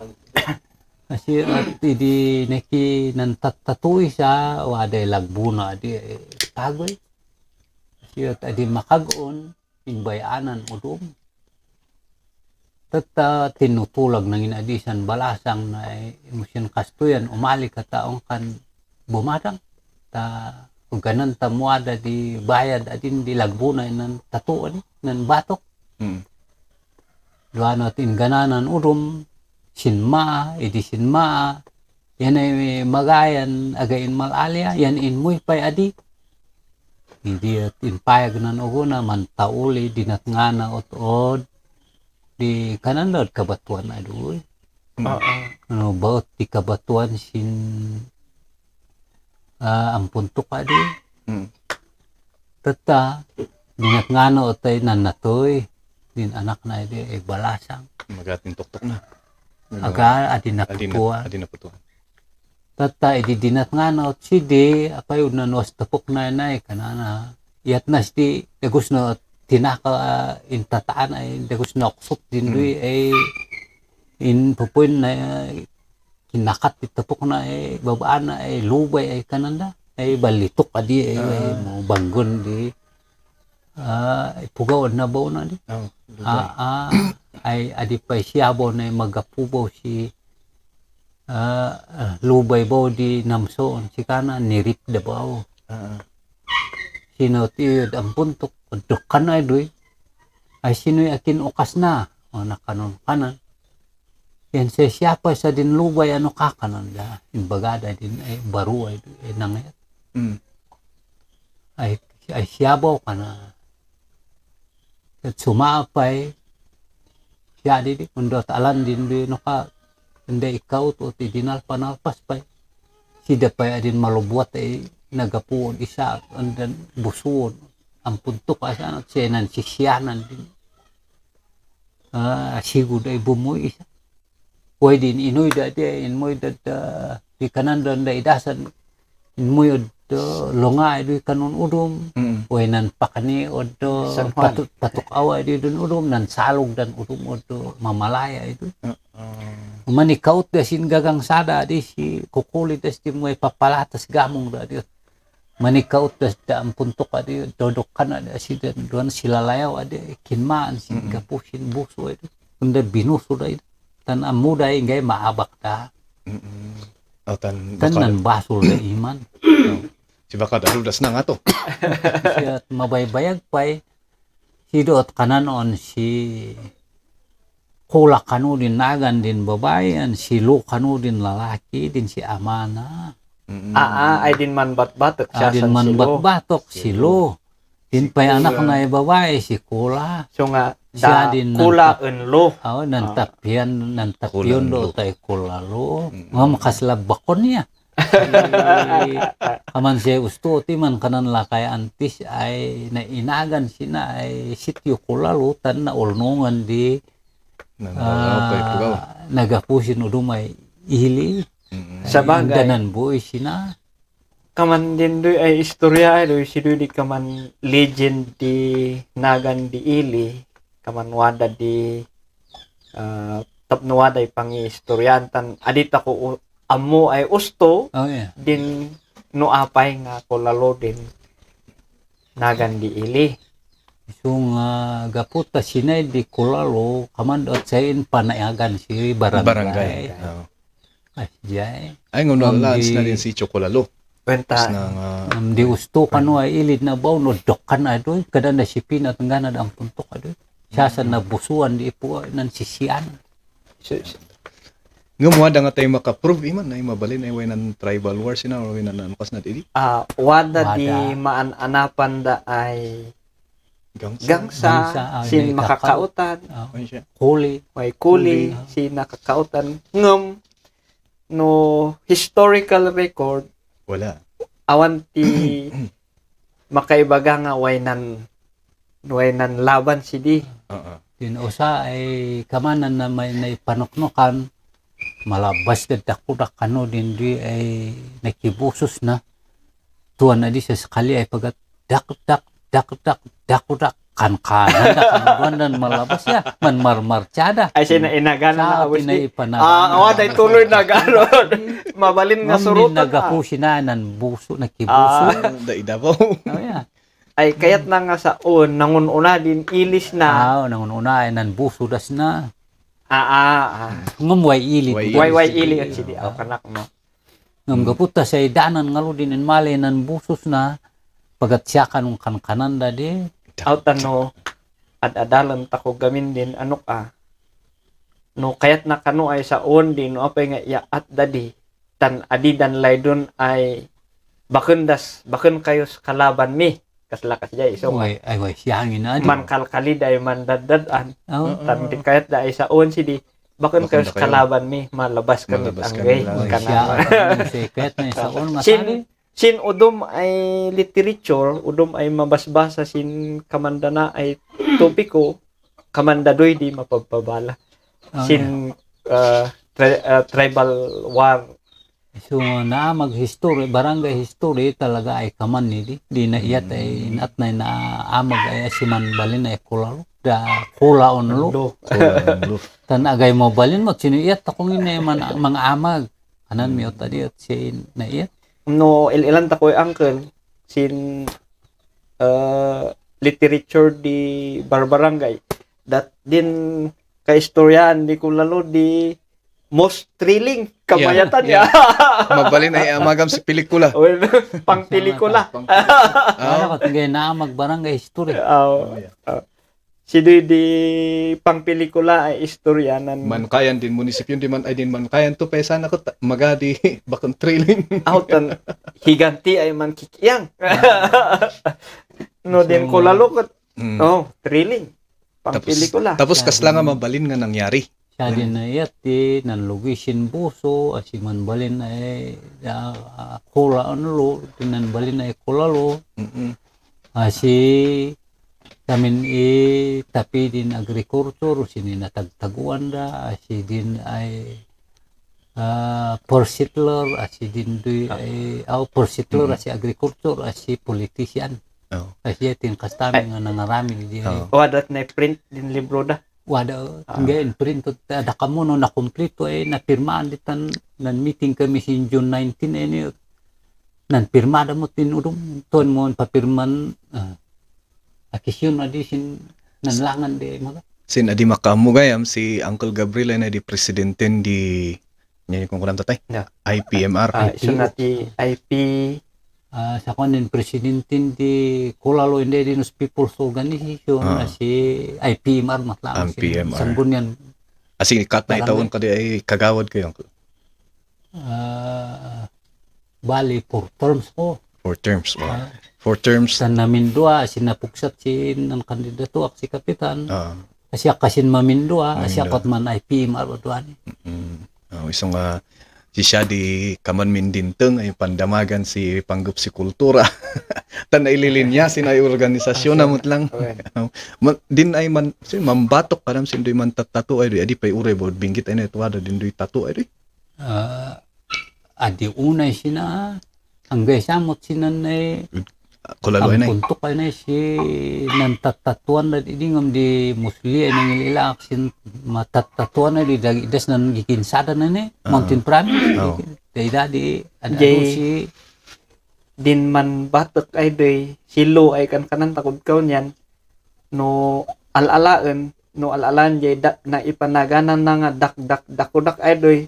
kasi at di neki nan tatatuy sa waday lagbuna di tagoy kasi at di makagon imbayanan udom tata tinutulag ng inadisan balasang na emosyon kastuyan umali ka taong kan bumadang ta kung ganan tamuada di bayad adin di lagbuna nan tatuan nan batok duano tin gananan udom sinma, edi sinma, yan ay magayan again malalya, yan inmoy pa'y adi. Hindi at inpayag na na mantauli, dinat nga na od di kananod kabatuan adoy. Ano ba di kabatuan sin ang puntok adi. Tata, dinat nga na otay nanatoy, din anak na edi ay balasang. Magating tuktok na. Aga adin naputuan. Adin naputuan. Tata ididinat nga na at sidi apay na nos tapok na inay kanana. Iyat na sidi dagus na tinaka intataan ay dagus na kusot din doy ay in pupuin na kinakat itapok na ay babaan na ay lubay ay kananda ay balitok adi ay mo banggon di pugaw na baw na di. Ay adi pa siyabo na magapubaw si lubay baw di namsoon si kana nirip da baw sino tiyod ang puntok dukan na doy ay sino'y akin ukas na o nakanon kanan yan siya pa sa din lubay ano kakanon da imbagada din ay baru ay nangayat ay siyabaw ka na at sumapay siya di undot alan din di no ka hindi ikaw to ti dinal panalpas pay sida pay adin malubuat ay nagapuon isa andan busuon ang puntok asa at senan sisyanan din sigud ay bumoy isa pwede din inoy da di inmoy da di kanan da idasan inmoy longa di kanon udom nan pakani odo patok awa di dun udom nan salog dan udom odo mamalaya itu manikaut da sin gagang sada di si kukulit da si moy papalatas gamong da di manikaut da ang puntok adi dodok kana da si don silalayaw adi kinmaan si gapusin buso itu unda binuso da itu tan amuda ingay maabak da tanan basol da iman si baka daludas na nga to. Siya mabaybayag pa'y si doot kananon si kula kanu din nagan din babayan si lu kanu din lalaki din si amana ay din man bat-batok siya din man bat-batok si lu din pa'y anak na babae si kula so nga siya din kula enlo nantapyan do tay kula lu nga makaslab bakon niya kaman siya gusto ti man kanan lakay antis ay nainagan sina ay sityo kulalutan na ulnungan di nagapusin udumay ihili sa bagay danan buoy sina kaman din doy ay istorya ay doy si doy di kaman legend di nagan di ili kaman wada di tapno wada pangi istoryantan adita ko amo ay usto din no apay nga kulalo din nagan di ili so nga gaputa sinay di kulalo kaman dot sayin panayagan si barangay ay jay ay ngono lans na din si Chocolalo kwenta di usto kanu ay ilid na baw no dokkan adoy kada na sipin at ngana ang puntok adoy siya sa nabusuan di po nan sisian nga muada nga tayo makaprove iman na mabalin ay way ng tribal war sina or way na nanukas na dili wada di maananapan da ay gangsa sin makakautan kuli may kuli sin nakakautan ngam no historical record wala awan ti makaibaga nga way nan laban si di din usa ay kamanan na may panuknukan malabas na dakudak kano din di ay nakibusos na tuwan na di sa sakali ay pagat dak dakudak kan kanan dan malabas ya man marmarchada Ay inagana na awis di. pinaipanagana Awa day tuloy na garon. Mabalin nga surutan. nagakusinanan buso nakibuso Daida po. oh ya Ay kayat na nga sa nangununa din ilis na. nangununa nan buso das na Ah. ngumway ilit Way ili at sidi aw kanak mo. ngam gaputa sa danan ngalo din en mali nan busos na pagat siya kanong kankanan da di Out adalan ta ko gamin din ano ka. No kayat na kano ay sa din no apay nga yaat dadi tan adidan laydon ay bakun kayo kalaban mi kaslakas jay so way siyangin na di man kalkali day man daddadan oh tan di kayat da ay sa sidi bakun kayo kalaban mi malabas kami Malabas ang kami gay lang. kana. secret na sa on Sin sin udom ay literature, udom ay mabasbasa, sin kamandana ay topiko, kamandadoy di mapagpabala. Sin tribal war. so na mag-history barangay history talaga ay kaman ni di na iyat ay inat na amag ay siman balin ay kularo da kula onlo Do. tan agay mo balin mo siniyat akong ina man mga amag anan mi tadi at si na iyat No, ilan ta ko uncle, sin literature di barbarangay. That din kaistoryan di ko lalo di most thrilling kamayatan Yeah, ya. Mabalin ay amagam si pelikula. Well, pang pelikula. Ano ka tingay na magbarangay history. Si di pang pelikula ay istoryanan. Mankayan din munisipyo di man ay din mankayan to pa sana ko magadi bakon thrilling. Outan higanti ay man kikiyang. No din ko lalo kat. Mm. Oh, thrilling. Pang pelikula. Tapos kasla nga mabalin nga nangyari. Siya din na iyat nanlugisin buso asi man balin ay kula onlo tinan balin ay kulalo Mm-mm. asi Samin tapi din agriculture sini natagtaguan da asi din ay per settler asi din ay per settler asi agriculture asi politician Oh. asi tin kastami nga nangarami di Oh. Wadat na print din libro da. wada tinggain print da kamuno na kompleto na pirmaan ditan nan meeting kami sin June 19 ini nan pirmada mo tinudong ton mo papirman akisyon na di sin nanlangan di mga Sin adi makamugayam si Uncle Gabriel ay na di presidente di niya kung kulang tatay. Yeah. IPMR. Sunati IP sa kanin presidente di Kulalo Indigenous People's Organization na si IPMR matlang IPMR. sanggol yan Asi kat na itawon ka di ay kagawad kayo. Uncle. bali 4 terms ko 4 terms. Wow. 4 terms. sa namin dua sinapuksat si ng kandidato ak si kapitan asya kasin mamindua asya kot man IPMR doan Isang si siya di kaman min dinteng ay pandamagan si panggup si kultura. Tan ililinya sin ay organisasyon namut lang. Din ay man si mambatok kadam sin doy man tattoo ay adi pay ure bod binggit ay netwa da din doy tattoo ay adi unay sina hanggang samot sinan ay kulalo ay ang puntok ay na si nantatatuan na idingam di musli ay nangililak sin matatatuan na di dagidas na gikinsada na ni Mountain Province dahil di ano si din man batok ay doy silo ay kanan takod kaw niyan no alalaan jay na ipanaganan na nga dakudak ay doy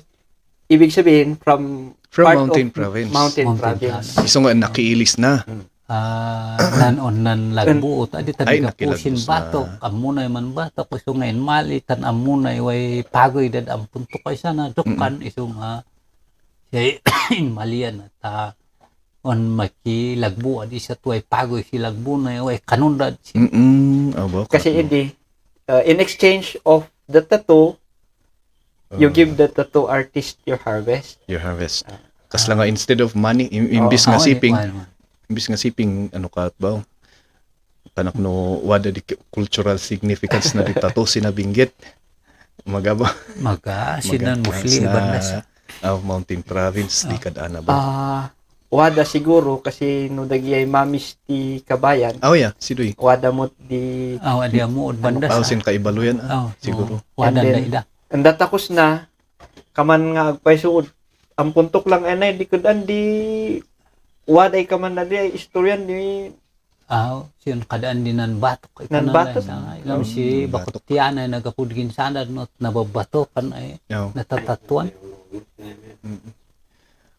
ibig sabihin from part Mountain of Province. Mountain Province. Isang nga nakiilis na. nan lagbuot adi Ay, tabi kapusin nakilagos na. batok amunay man batok iso ngayon mali tan amunay way pagoy dad ang puntok ay sana dukkan iso nga siya malian ta on maki lagbu adi sa tuay pagoy si lagbu na way kanundad Kasi hindi in exchange of the tattoo you give the tattoo artist your harvest. Your harvest. Kasla nga instead of money imbis nga siping ano ka ba tanak no wada di cultural significance na ditato sinabinggit magaba sinan musli banda sa Mountain Province di kad ana ba wada siguro kasi no dagiyay mamis ti kabayan. Oh yeah, si Duy. Wada mo di Dia mo od banda Oh, sa. sin kaibaluyan siguro. Wadan And na then, ida. anda takos na kaman nga agpaisuod. Ang puntok lang anay di kudan di waday kaman na di ay istoryan di Siyon kadaan din nan batok. Nan batok? Ilam si Batok. bakot tiyan ay nagapudgin sana no nababato kan ay Oh. natatatuan.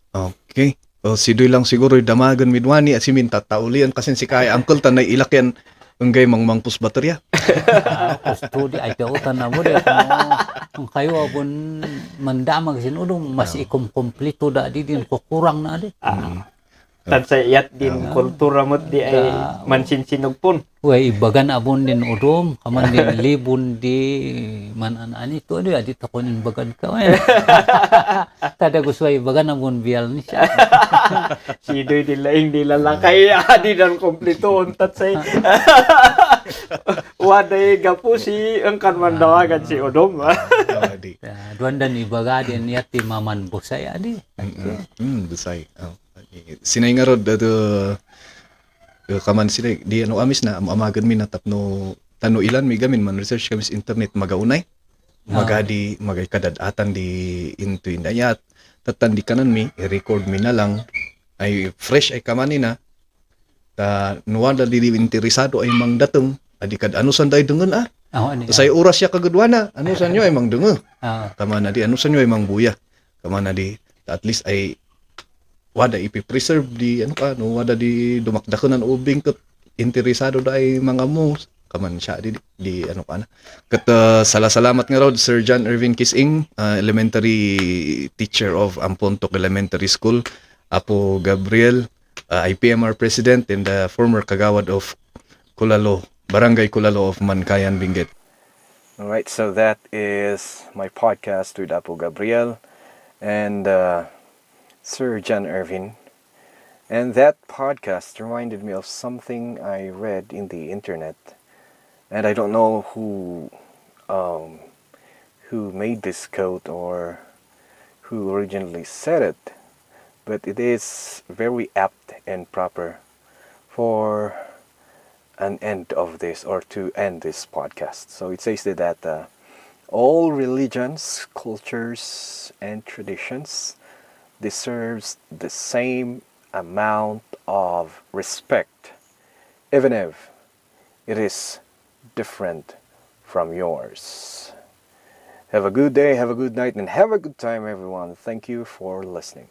Okay. O si Duy lang siguro damagan midwani at si Min tataulian kasi si kay uncle tanay ilakyan unggay mangmangpus baterya. Studi ay tautan na mo de kung kayo abon mandamag sinudong mas ikomplito da di din ko kurang na di. tan sa iyat din kultura mo di ay mansinsinog pun. Way ibagan abon din udom kaman din libon di man ani to di adit ako nin bagan ka. Tada gusto ay bagan abon bial ni siya. Si Doy di laing di lalakay adi dan kompleto untat say. Waday gapu si engkan mandawagan si Odom. Di. Duan dan ibaga din yati maman bosay adi. Besay. Sinay nga rod kaman sila di ano amis na amagan mi natapno tano ilan mi gamin man research kami sa internet magaunay. Magadi magay kadadatan di into indayat tatan di kanan mi i-record mi na lang ay fresh ay kamani na ta nuwala di interesado ay mang datong adi kad ano san day dengen Ani. say oras siya kagudwana ano san nyo ay mang dengen Ah, kama na di ano san nyo ay mang buya kama na di at least ay wada ipi-preserve di ano ka no wada di dumakdakan ng ubing ket interesado da ay mga mo kaman siya di ano ka na ket salamat nga rod Sir John Irvin Kising, elementary teacher of Ampontok Elementary School, Apo Gabriel, IPMR president and the former kagawad of Kulalo, Barangay Kulalo of Mankayan, Benguet. All right, so that is my podcast with Apo Gabriel and Sir John Irvin. And that podcast reminded me of something I read in the internet. And I don't know who made this quote or who originally said it, but it is very apt and proper for an end of this or to end this podcast. So it says that all religions, cultures, and traditions deserves the same amount of respect, even if it is different from yours. Have a good day, have a good night, and have a good time, everyone. Thank you for listening.